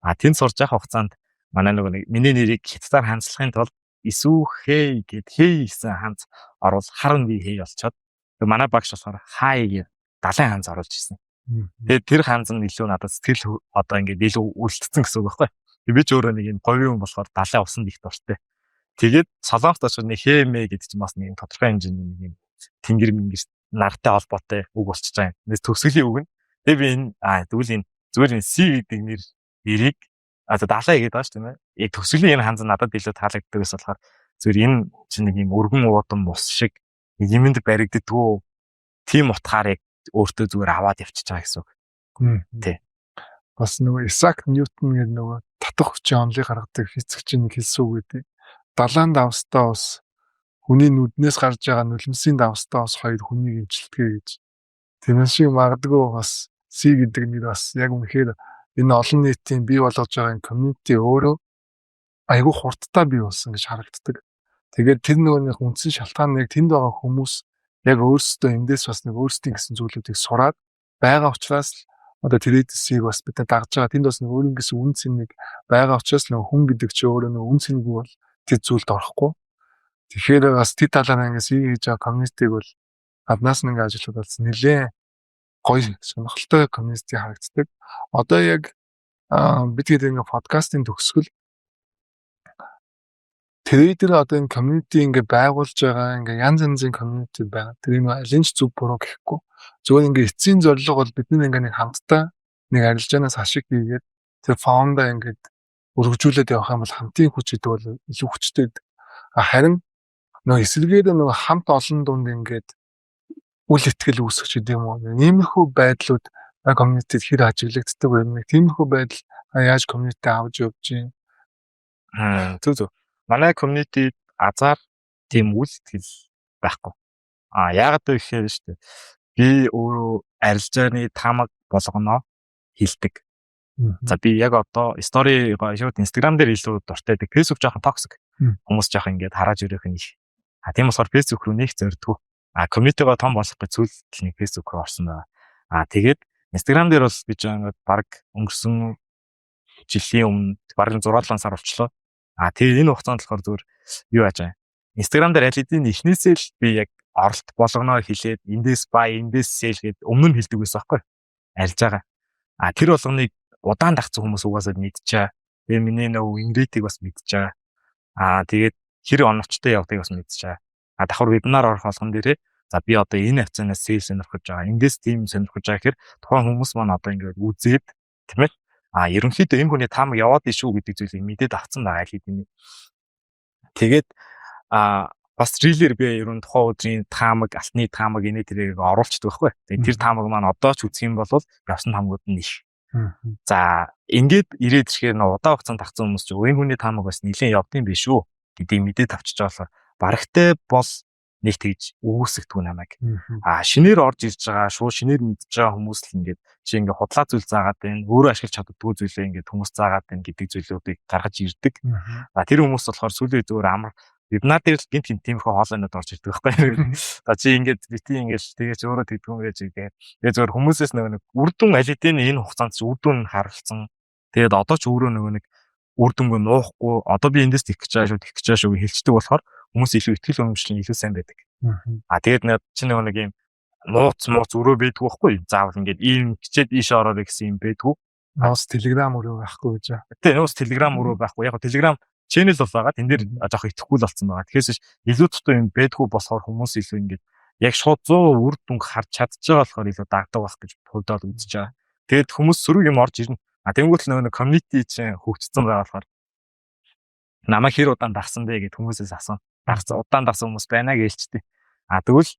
А, тэнд сурж явах хугацаанд манай нөгөө нэг миний нэрийг хятадаар хандлахын тулд Исүү хэй гэд хэй гэсэн ханз оруул харан би хэй болчоод, тэгээ манай багш болохоор хай гэд далайн ханз оруулж ирсэн. Тэгээд тэр ханз нь илүү надад сэтгэл одоо ингээд илүү үлдсэн гэсэн үг байхгүй. Би ч өөрөө нэг юм говийн хүн болохоор далайн усанд их дуртай. Тэгээд Солонгост очиж нэг хэмээ гэдэг чинь бас нэг тодорхой хэмжээний нэг юм тэнгэр мэнгэр нартай холбоотой үг болчихж байгаа юм. Тэс төгсгөлийн үг нь. Тэгээ би энэ тэгвэл энэ зүгээр энэ C гэдэг нэр нэрийг за далай гэдэг байгаа шүү, тийм ээ. Яг төгсгөлийн энэ ханз надад илүү таалагддаг гэсэн болохоор зүгээр энэ чинь нэг юм өргөн уудам ус шиг юмд баригддгүү, тийм утгаар яг өөртөө зүгээр аваад явчихж байгаа гэсэн үг. Тий. Бас нөгөө Исаак Ньютон гэдэг нөгөө татах хүчийн онолыг гаргадаг физикчийн нэг хэлсэн үг гэдэг. Далайн давстай ус, хүний нүднээс гарч байгаа нулимсын давстай ус хоёр хүнийг эмчилдэг гэж. Тэр шиг магадгүй бас C гэдэг нэр бас яг үнэхээр энэ олон нийтийн бий болгож байгаа энэ community өөрөө айгүй хурдтай бий болсон гэж харагддаг. Тэгээд тэр нөгөө нэг үндсэн шалтгаан нь яг тэнд байгаа хүмүүс яг өөрсдөө эндээс бас нэг өөрсдийн гэсэн зүйлүүдийг сураад байгаа учраас л одоо Traders-ийг бас бид нар дагж байгаа. Тэнд бас нэг өөрийн гэсэн үн цэнийг байгаа учраас, нөгөө хүн гэдэг чинь өөрөө нөгөө үн цэнгүй бол тэр зүйлд орохгүй. Тэгэхээр бас тэр талаараа ингээд C хийж байгаа community-г бол гаднаас нь ингээд ажиллаад болсон нэлээ гоё сонирхолтой community харагддаг. Одоо яг бид хэд ингээд подкастын төгсгөл Trader одоо энэ community ингээ байгуулж байгаа, ингээ янз янзын community байгаа. Тэр юм алин ч зүг буруу гэхгүй. Зүгээр ингээ эцсийн зорилго бол бид нар ингээ нэг хамтдаа нэг арилжаанаас ашиг хийгээд, тэр fund аа ингээд өргөжүүлээд явах юм бол хамтын хүч гэдэг бол илүү хүчтэй гэдэг. Харин нөгөө эсрэгээр нөгөө хамт олон дунд ингээд үл итгэл үүсгэх гэдэг юм уу. Иймэрхүү байдлууд community-д хэр ажиглагддаг вэ? Нэг тиймэрхүү байдал яаж community авч явж байна? Зөв, зөв. Манай community азар тийм үл итгэл байхгүй. А яагаад вэ гэхээр шүү дээ. Би өөрөө арилжааны таамаг болгоно хэлдэг. За, би яг одоо story шууд Instagram дээр илүү дуртай байдаг. Facebook жоохон toxic. Хүмүүс жоохон ингээд харааж өрөөх нь их. А тийм болохоор Facebook руу нэг зордгоо. А community-го том болгох гэж сүүлд нэг Facebook руу орсон байгаа. А тэгээд Instagram дээр бол би ч ингээд баг өнгөрсөн жилийн өмнө бараг 6 7 сар болчлоо. А тэгээ энэ хугацаанд болохоор зүгээр юу яаж байгаа. Instagram дээр аль хэдийн эхнээсээ л би яг оролт болгоноо хэлээд, эндээс buy, эндээс sell гэд өмнө нь хэлдэг байсан байхгүй. Арилж байгаа. А тэр болгоныг удаан дагцсан хүмүүс угаасаа мэдчихээ. Тэгээ миний нөгөө win rate-ийг бас мэдчихээ. Аа, тэгээд хэр оновчтой явдгийг бас мэдчихээ. А давхар вебинар орох болгон дээрээ за, би одоо энэ хавцаанаас sell сонирхож байгаа. Эндээс тийм сонирхож байгаа гэхээр тухайн хүмүүс маань одоо ингээд үзээд, тийм ээ. А ерөнхийдөө энэ хүний таамаг яваад иш үү гэдэг зүйлийг мэдээд авцсан байгаа аль хэдийн. Тэгээд бас reel ээр би ер нь тухайн өдрийн таамаг, алтны таамаг, инээ тэрийг оруулцдаг байхгүй. Тэгээд тэр таамаг маань одоо ч үзэх юм бол явсан таамагуд нь их. За, ингээд ирээд ирэхээр нөө удаан хугацаанд тагцсан хүмүүс ч энэ хүний таамаг бас нэлээд явдсан биш үү гэдгийг мэдээд авчиж байгаа болохоор барагтай бол нэг тэгж үүсгдэггүй намайг. А шинээр орж ирж байгаа, шууд шинээр мэдж байгаа хүмүүс л ингээд чи ингээд худлаа зүйл заагаад байна, өөрөө ашиглаж чаддаггүй зүйлээ ингээд хүмүүс заагаад байна гэдэг зүйлүүдийг гаргаж ирдэг. А тэр хүмүүс болохоор сүүлийн зүгээр амар вебинар дээр л гинт гинт тиймэрхүү хоолойнод орж ирдэг байхгүй. За, чи ингээд бити ингээд тэгэж өөрөө тэгдэггүй юм гэж тэгээ. Тэгээ зүгээр хүмүүсээс нөгөө нэг үр дүн аль хэдийн энэ хугацаанд чи үр дүн харуулсан. Тэгээд одоо ч өөрөө нөгөө нэг үр дүнгүй нуухгүй, одоо би эндээс тэгэх гэж байгаа шүү, тэгэх гэж байгаа шүү хэлцдэг болохоор хүмүүс илүү итгэл үнэмшил нь илүү сайн байдаг. А тэгээд нэг чи нөгөө нэг юм нууц мууц өрөө байдгүй байхгүй. Заавал ингээд ийм хичээд ийшээ ороорой гэсэн юм байдгүй. Нууц Telegram өрөө байхгүй гэж. Тэ, нууц Telegram өрөө байхгүй. Яг Telegram channel бол байгаа. Тэн дээр жоох итгэхгүй л болсон байгаа. Тэгэхээр илүү дутуу юм байдгүй болохоор хүмүүс илүү ингээд яг шууд 100 үр дүнг харж чадж байгаа болохоор илүү дагдаг байх гэж хувьд бол үзэж байгаа. Тэгээд хүмүүс сөрөг юм орж ирнэ. А тэнгуут л нөгөө нэг community чинь хөгжсөн байгаа болохоор намайг хэр удаан дагсан бэ гэд хүмүүсээс асууна. Дагсан, удаан дагсан хүмүүс байна гэлчтэй. А тэгвэл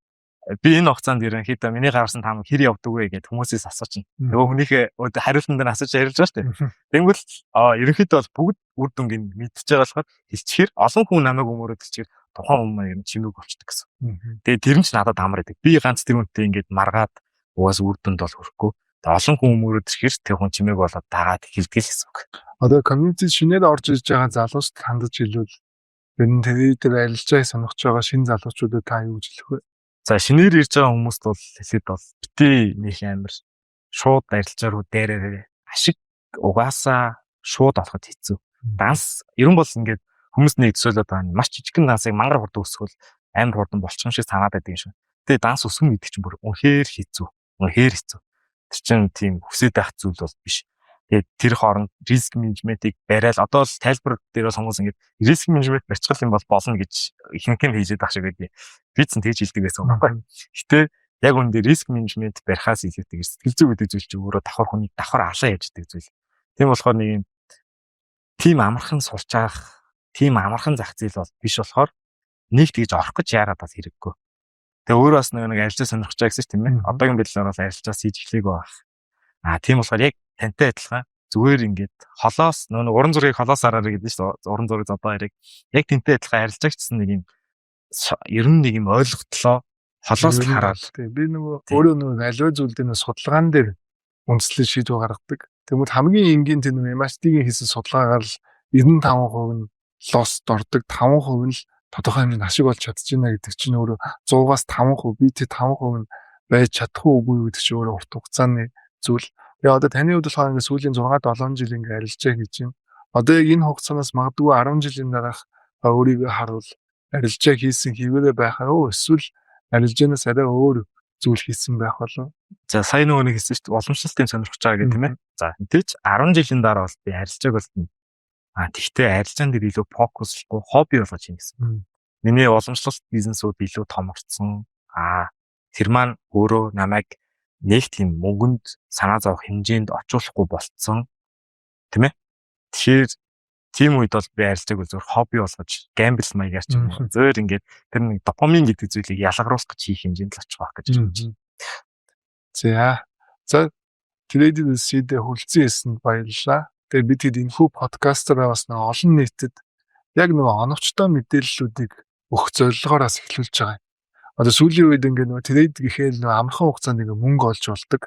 би энэ хугацаанд ерөнхийдөө миний гаргасан таамаг хэр явдаг вэ гэд хүмүүсээс асуучихна. Нөгөө хүнийхээ хариултан дээр асууж ярьж байгаа шүү дээ. Тэнгүүл ерөнхийдөө бол бүгд үр дүнг нь мэдчихэж байгаа болохоор хэлчихээр олон хүн намайг өмөрөөд хэлчихээр тухайн хүн маань ер нь чимээг болчдөг гэсэн. Тэгээ тэр нь ч надад амар байдаг. Би ганц тэр хүнтэй ингээд маргаад угаас үр дүнд бол хүрэхгүй. Тэгээ олон хүн өмөрөөд ирэхээр тэр хүн чимээг болоод дагаад эхэлдэг л гэсэн үг. Одоо community шинээр орж ирж байгаа залуус хандаж хэлвэл, ер нь тэр арилжааг сонирхож байгаа шинэ залуучуудад та юу гэж хэлэх вэ? За, шинээр ирж байгаа хүмүүст бол хэлэхэд бол бити нэг амар шууд арилжаа руу дээрээ, ашиг угаасаа шууд олоход хэцүү. Данс ер нь бол ингээд хүмүүс нэг төсөөлөд байгаа нь маш жижигхэн дансыг мангар хурдан өсгөл амар хурдан болчих юм шиг санаад байдаг юм шиг. Тэгээ данс өсгөн гэдэг чинь бүр үнэхээр хэцүү. Үнэхээр хэцүү. Тэр чинь тийм хүсээд байх зүйл бол биш. Тэгээд тэр хооронд risk management ийг бариад одоо л тайлбар дээр бол хүмүүс ингээд risk management барьчихал юм бол болно гэж ихэнх нь хийжээд байх шиг байдیں۔ Би ч тэгж хэлдэг байсан юм байхгүй. Гэтэ яг үүндээ risk management барихаас илүүтэйгээр сэтгэл зүй гэдэг зүйл чинь өөрөө давхар хүнийг давхар алаа явждаг зүйл. Тийм болохоор нэг юм тийм амархан сурч авах, тийм амархан зах зээл бол биш болохоор нэг тэгж орох гэж яагаад бас хэрэггүй. Тэгээ өөрөө бас нэг арилжаа сонирхож байгаа гэсэн чинь, тийм ээ. Одоогийн байдлаар бол арилжаас хийж эхлэегүй байх. А тийм болохоор яг тантай адилхан зүгээр ингээд холоос нөгөө уран зургийг холоос хараарай гэдэг чинь шүү дээ. Уран зураг зодоо хэрэг. Яг тэнтэй адилхан арилжаагчсан нэг юм ер нь нэг юм ойлголтлоо холоос л хараад. Тийм, би нөгөө өөрөө нөгөө аливаа зүйл дээр нөгөө судалгаан дээр үндэслэл шийдвэр гаргадаг. Тэгмүүд хамгийн энгийн тэр нөгөө MACD-ийн хийсэн судалгаагаар л 95% нь loss ордог, 5% нь л тодорхой хэмжээнд ашиг болж чадчихна гэдэг чинь өөрөө 100-аас 5%, би тэр 5% нь байж чадах уу, үгүй юу гэдэг чинь өөрөө урт хугацааны зүйл. Тэгээ одоо таны хувьд болохоор ингээд сүүлийн 6 7 жил ингээд арилжаа хийж байна. Одоо яг энэ хугацаанаас магадгүй 10 жилийн дараах өөрийгөө харуул арилжаа хийсэн хэвээрээ байхаар өө эсвэл арилжаанаас арай өөр зүйл хийсэн байх болов? За, сая нөгөө нэг хэлсэн шүү дээ, уламжлалтын сонирхож байгаа гэх, тийм ээ. За, тэгэж 10 жилийн дараа бол би арилжааг бол А тэгтээ арилжаан дээр илүү focus лохгүй, хобби болгож хийнэ гэсэн. Миний уламжлалт бизнесүүд илүү томорцсон. А тэр маань өөрөө намайг нэг тийм мөнгөнд санаа зовох хэмжээнд очуулахгүй болцсон. Тийм ээ? Тэгэхээр тийм үед бол би арилжааг зөвхөн хобби болгож, gamble маягаар ч юм уу, зөөр ингээд тэр нэг допамин гэдэг зүйлийг ялгаруулах гэж хийх хэмжээнд л очих байх гэж бодож байна. За. За, Trade C-д хүрэлцэн ирсэнд баярлалаа. Тэгээ бид хэд энэхүү подкастаараа бас нэг олон нийтэд яг нөгөө оновчтой мэдээллүүдийг өгөх зорилгоор бас эхлүүлж байгаа юм. Одоо сүүлийн үед ингээд нөгөө trade гэхээр нөгөө амархан хугацаанд ингээ мөнгө олж болдог.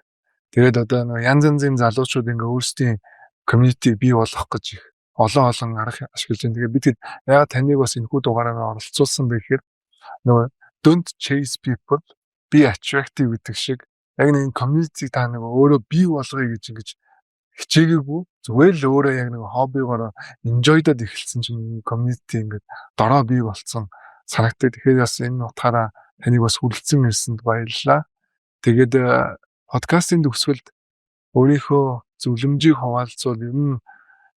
Тэгээд одоо нөгөө янз янзын залуучууд ингээ өөрсдийн community бий болгох гэж их олон олон арга ашиглаж байна. Тэгээд бид хэд яагаад таныг бас энэхүү дугаараар оролцуулсан бэ гэхээр нөгөө "Don't chase people, be attractive" гэдэг шиг яг нэг community та нэг өөрөө бий болгоё гэж ингэж хичээгээгүй, зүгээр л өөрөө яг нэг хоббигоор enjoy дод эхэлсэн чинь community ингээд дороо бий болцсон санагдаг. Тэгэхээр бас энэ утгаараа таныг бас хүрэлцэн ирсэнд баярлалаа. Тэгээд подкастын төгсгөлд өөрийнхөө зөвлөмжийг хуваалцвал, ер нь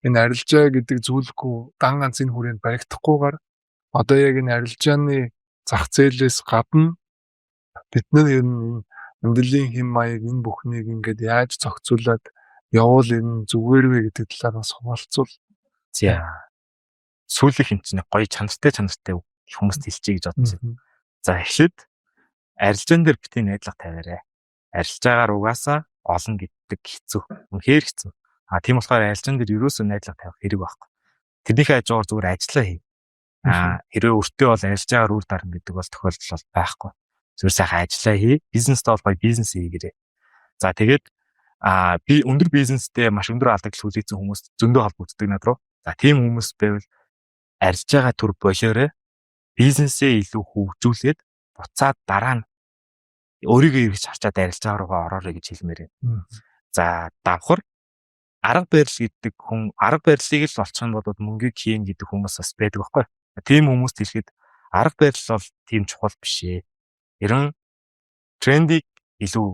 энэ арилжаа гэдэг зүйлгүй дан ганц энэ хүрээнд баригдахгүйгээр одоо яг энэ арилжааны зах зээлээс гадна бид нар ер нь амьдралын хэм маяг, энэ бүхнийг ингээд яаж зохицуулаад явуул энэ зүгээр вэ гэдэг талаар бас хуваалцвал. За. Сүүлийнх нь чинь гоё чанартай чанартай хүмүүст хэлчихье гэж бодсон. За, эхлээд арилжаан дээр битгий найдлага тавиарай. Арилжаагаар угаасаа олно гэдэг хэцүү. Үнэхээр хэцүү. А тийм болохоор арилжаан дээр ерөөсөө найдлага тавих хэрэг байхгүй. Тэрнийхээ хажуугаар зүгээр ажиллаа хий. А хэрвээ өртөө бол арилжаагаар үр дарна гэдэг бол тохиолдол бол байхгүй. Зүгээр сайхан ажиллаа хий. Бизнестэй бол гоё бизнес хийгээрэй. За, тэгээд би өндөр бизнестэй маш өндөр алдагдал хүлээсэн хүмүүс зөндөө холбогддог над руу. За, тийм хүмүүс байвал арилжаагаа түр болоорой. Бизнесээ илүү хөгжүүлээд буцаад дараа нь өөрийгөө эргэж харчаад арилжаа руугаа ороорой гэж хэлмээр байна. За, давхар арга барил гэдэг хүн арга барилыг л олчих юм бол мөнгийг хийн гэдэг хүмүүс бас байдаг байхгүй. Тийм хүмүүст хэлэхэд арга барил бол тийм чухал биш ээ. Ерөн трендийг илүү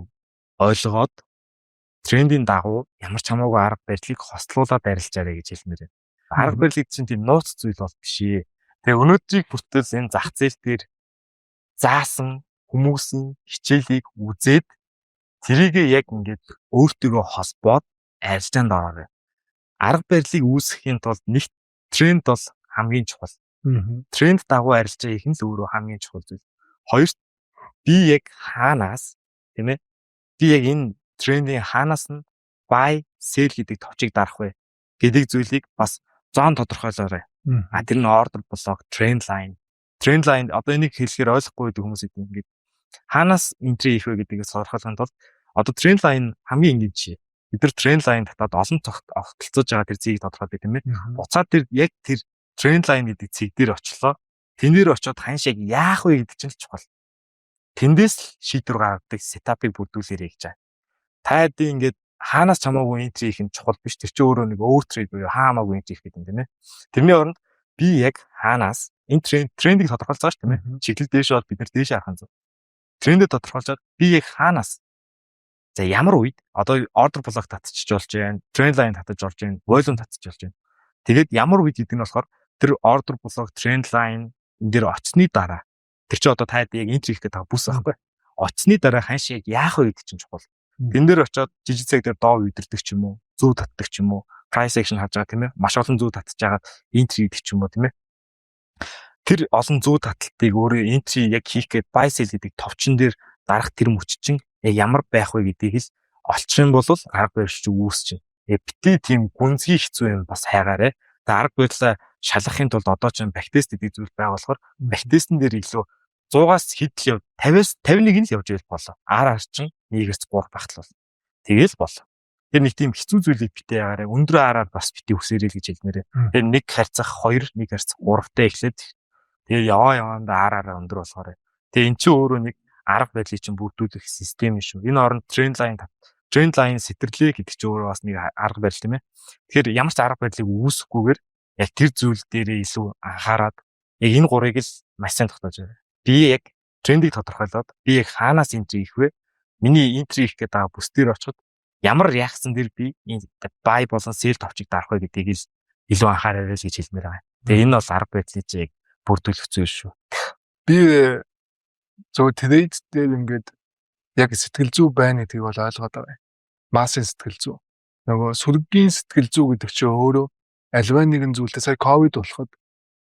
ойлгоод, трендийн дагуу ямар ч хамаагүй арга барилыг хослуулаад арилжаарай гэж хэлмээр байна. Арга барилыг чинь тийм нууц зүйл бол биш ээ. Тэгээ өнөөдрийг хүртэл энэ зах зээл дээр заасан хүмүүсийн хичээлийг үзээд, тэрийгээ яг ингээд өөртөөгөө холбоод арилжаанд ороорой. Арга барилыг үүсгэхийн тулд нэг тренд бол хамгийн чухал. Тренд дагуу арилжаа хийх нь л өөрөө хамгийн чухал зүйл. Хоёрт би яг хаанаас, тийм ээ, би яг энэ трендийн хаанаас нь buy, sell гэдэг товчийг дарах вэ гэдэг зүйлийг бас zone тодорхойлоорой. А тэр нь order block, trend line. Trend line, одоо энийг хэлэхээр ойлгохгүй гэдэг хүмүүс идэв. Ингээд хаанаас entry хийх вэ гэдгийг тодорхойлохын тулд одоо trend line хамгийн энгийн жишээ. Бид нар trend line татаад олон тогтолцож байгаа тэр згийг тодорхойлдог, тийм ээ. Буцаад тэр яг тэр trend line гэдэг цэг дээр очлоо. Тэн дээр очиод ханш яг яах вэ гэдэг чинь л чухал. Тэндээс л шийдвэр гаргадаг setup ыг бүрдүүлээрэй гэж байгаа. Та хэдийн ингээд хаанаас ч хамаагүй entry хийх нь чухал биш. Тэр чинь өөрөө нэг өөр trade буюу хамаагүй entry хийх гэдэг юм, тийм ээ. Тэрний оронд би яг хаанаас энэ трендийг тодорхойлж байгаа шүү, тийм ээ. Чиглэл дээш бол бид нар дээш харах нь зөв. Трендэд тодорхойлжоод би яг хаанаас, за, ямар үед одоо order block татчих болж байна, trend line татаж болж байна, volume татчих болж байна. Тэгээд ямар үед гэдэг нь болохоор тэр order block, trend line энэ дээр очсны дараа тэр чи одоо та яг entry хийх гэдэг бүс байхгүй. Очсны дараа ханш яг яах вэ гэдэг чинь чухал. Тэн дээр очиод жижиг цаг дээр доо үдэрдэг ч юм уу, зүү татдаг ч юм уу, price action харж байгаа, тийм ээ. Маш олон зүү татж байгаа entry хийдэг ч юм уу, тийм ээ. Тэр олон зүү таталтыг өөрөө entry яг хийх гээд buy, sell гэдэг товчон дээр дарах тэр мөч чинь яг ямар байх вэ гэдгийг л олчих юм бол арга барил чи үүсч чинь. Бити тийм гүнзгий хэцүү юм бас хайгаарэ. Тэгээ арга барилаа шалгахын тулд одоо ч backtest гэдэг зүйл байгаа болохоор backtest эн дээр илүү 100-аас хэд л яв, 50-аас 51 нь л явж байл болоо. Ар чинь 1-ээс 3 багтал бол. Тэгэл болоо. Тэр нэг тийм хэцүү зүйлийг битээ ягаарай. Өндөр араар бас битээ үсээрэй л гэж хэлмээрээ. Тэр нэг харьцах 2, нэг харьцах 3-тай эхлээд тэгээ яваа яваандаа ар араа өндөр болохоор. Тэгээ эн чинь өөрөө нэг арга барилыг чинь бүрдүүлэх систем шүү. Энэ оронд trend line, trend line сэтэрлээ гэдэг чинь өөрөө бас нэг арга барил, тийм ээ. Тэгэхээр ямар ч арга барилыг үүсгэхгүйгээр яг тэр зүйл дээрээ илүү анхаарад яг энэ гурыг л маш сайн тогтоож байгаа. Би яг трендийг тодорхойлоод, би яг хаанаас entry хийх вэ? Миний entry хийх гэдэг байгаа бүс дээр очиход ямар реакцэн дээр би энэ buy болон sell товчийг дарах вэ гэдгийг л Илүү анхаараарай л гэж хэлмээр байгаа. Тэгээ энэ бол арга барилыг яг бүрдүүлэх зүйл шүү. Би зөв trade дээр ингээд яг сэтгэл зүй байна гэдгийг бол ойлгоод байгаа юм. Массын сэтгэл зүй. Нөгөө сүргийн сэтгэл зүй гэдэг чинь өөрөө аливаа нэгэн зүйлтэй сая ковид болоход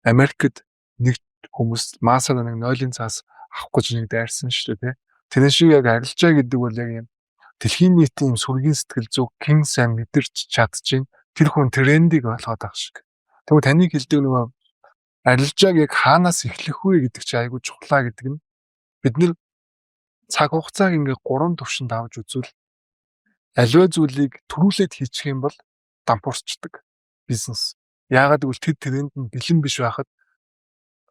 Америкт нэг хүмүүс массаар нэг нойлын цаас авах гэж нэг дайрсан шүү дээ, тий. Тэрэн шиг яг арилжаа гэдэг бол яг юм дэлхийн нийтийн юм сүргийн сэтгэл зүйг хэн сайн мэдэрч чадчихээн, тэр хүн трендийг ойлгоод байгаа шиг. Тэгвэл таны хэлдэг нөгөө арилжааг яг хаанаас эхлэх вэ гэдэг чинь айгүй чухлаа гэдэг нь бид нар цаг хугацааг ингээ гурван төвшөнд авч үзвэл аливаа зүйлийг түрүүлээд хийчих юм бол дампуурчдаг бизнес. Яагаад гэвэл тэр тренд нь бэлэн биш байхад,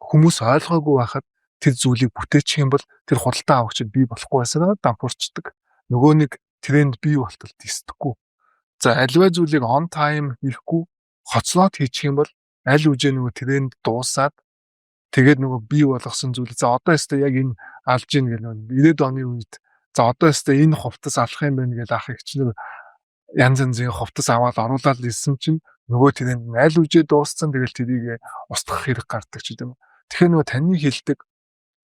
хүмүүс ойлгоогүй байхад тэр зүйлийг бүтээчих юм бол тэр худалдан авагчид бий болохгүй байсараа дампуурчдаг. Нөгөө нэг тренд бий болтол дисдэхгүй. За, аливаа зүйлийг on time хийхгүй, хоцлоод хийчих юм бол аль хэдийн нөгөө тренд дуусаад, тэгээд нөгөө бий болгосон зүйл, за, одоо ёстой яг энэ алж ийн гэх нөгөө 90-ад оны үед, за, одоо ёстой энэ хувцас алах юм байна гэж ах эгчнэр янз янзын хувцас аваад оруулаад ирсэн чинь нөгөө тренд нь аль хэдийн дууссан, тэгэл тэрийг устгах хэрэг гардаг ч гэдэм. Тэгэхээр нөгөө таны хэлдэг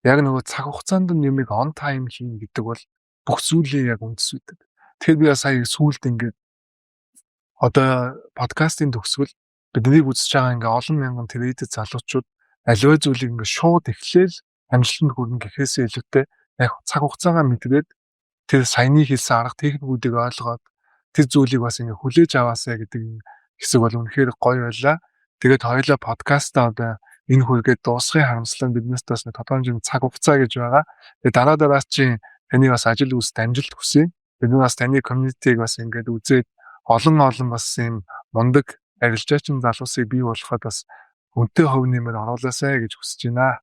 яг нөгөө цаг хугацаанд нь юмыг on time хийн гэдэг бол бүх зүйлийн яг үндэс байдаг. Тэгэхээр би сая сүүлд ингээд одоо подкастын төгсгөл биднийг үзэж байгаа ингээ олон мянган trader залуучууд аливаа зүйлийг ингээ шууд эхлээл амжилтанд хүрнэ гэхээсээ илүүтэй яг цаг хугацаагаа мэдрээд, тэр саяны хэлсэн арга техникүүдийг ойлгоод, тэр зүйлийг бас ингээ хүлээж аваасай гэдэг хэсэг бол үнэхээр гоё байлаа. Тэгээд хоёулаа подкастаа одоо энэ хүргээд дуусгын харамслан биднээс бас нэг тодорхой хэмжээний цаг хугацаа гэж байгаа. Тэгээд дараа дараачийн таны бас ажил үйлсэд амжилт хүсье. Бид нар бас таны community-г бас ингээд үзээд олон олон бас юм мундаг арилжаачин залуусыг бий болгоход бас үнэтэй хувь нэмэр оруулаасай гэж хүсэж байна.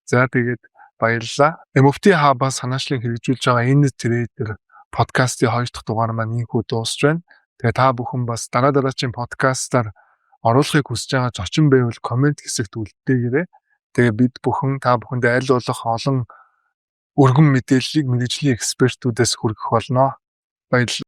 За, тэгээд баярлалаа. MFT Hub-аас санаачлан хэрэгжүүлж байгаа энэ trader подкастын хоёр дахь дугаар маань ийнхүү дуусч байна. Тэгээ та бүхэн бас дараа дараачийн подкастаар оруулахыг хүсэж байгаа зочин байвал comment хэсэгт үлдээгээрэй. Тэгээ бид бүхэн та бүхэндээ аль болох олон өргөн мэдээллийг мэргэжлийн экспертүүдээс хүргэх болно. Баярлалаа.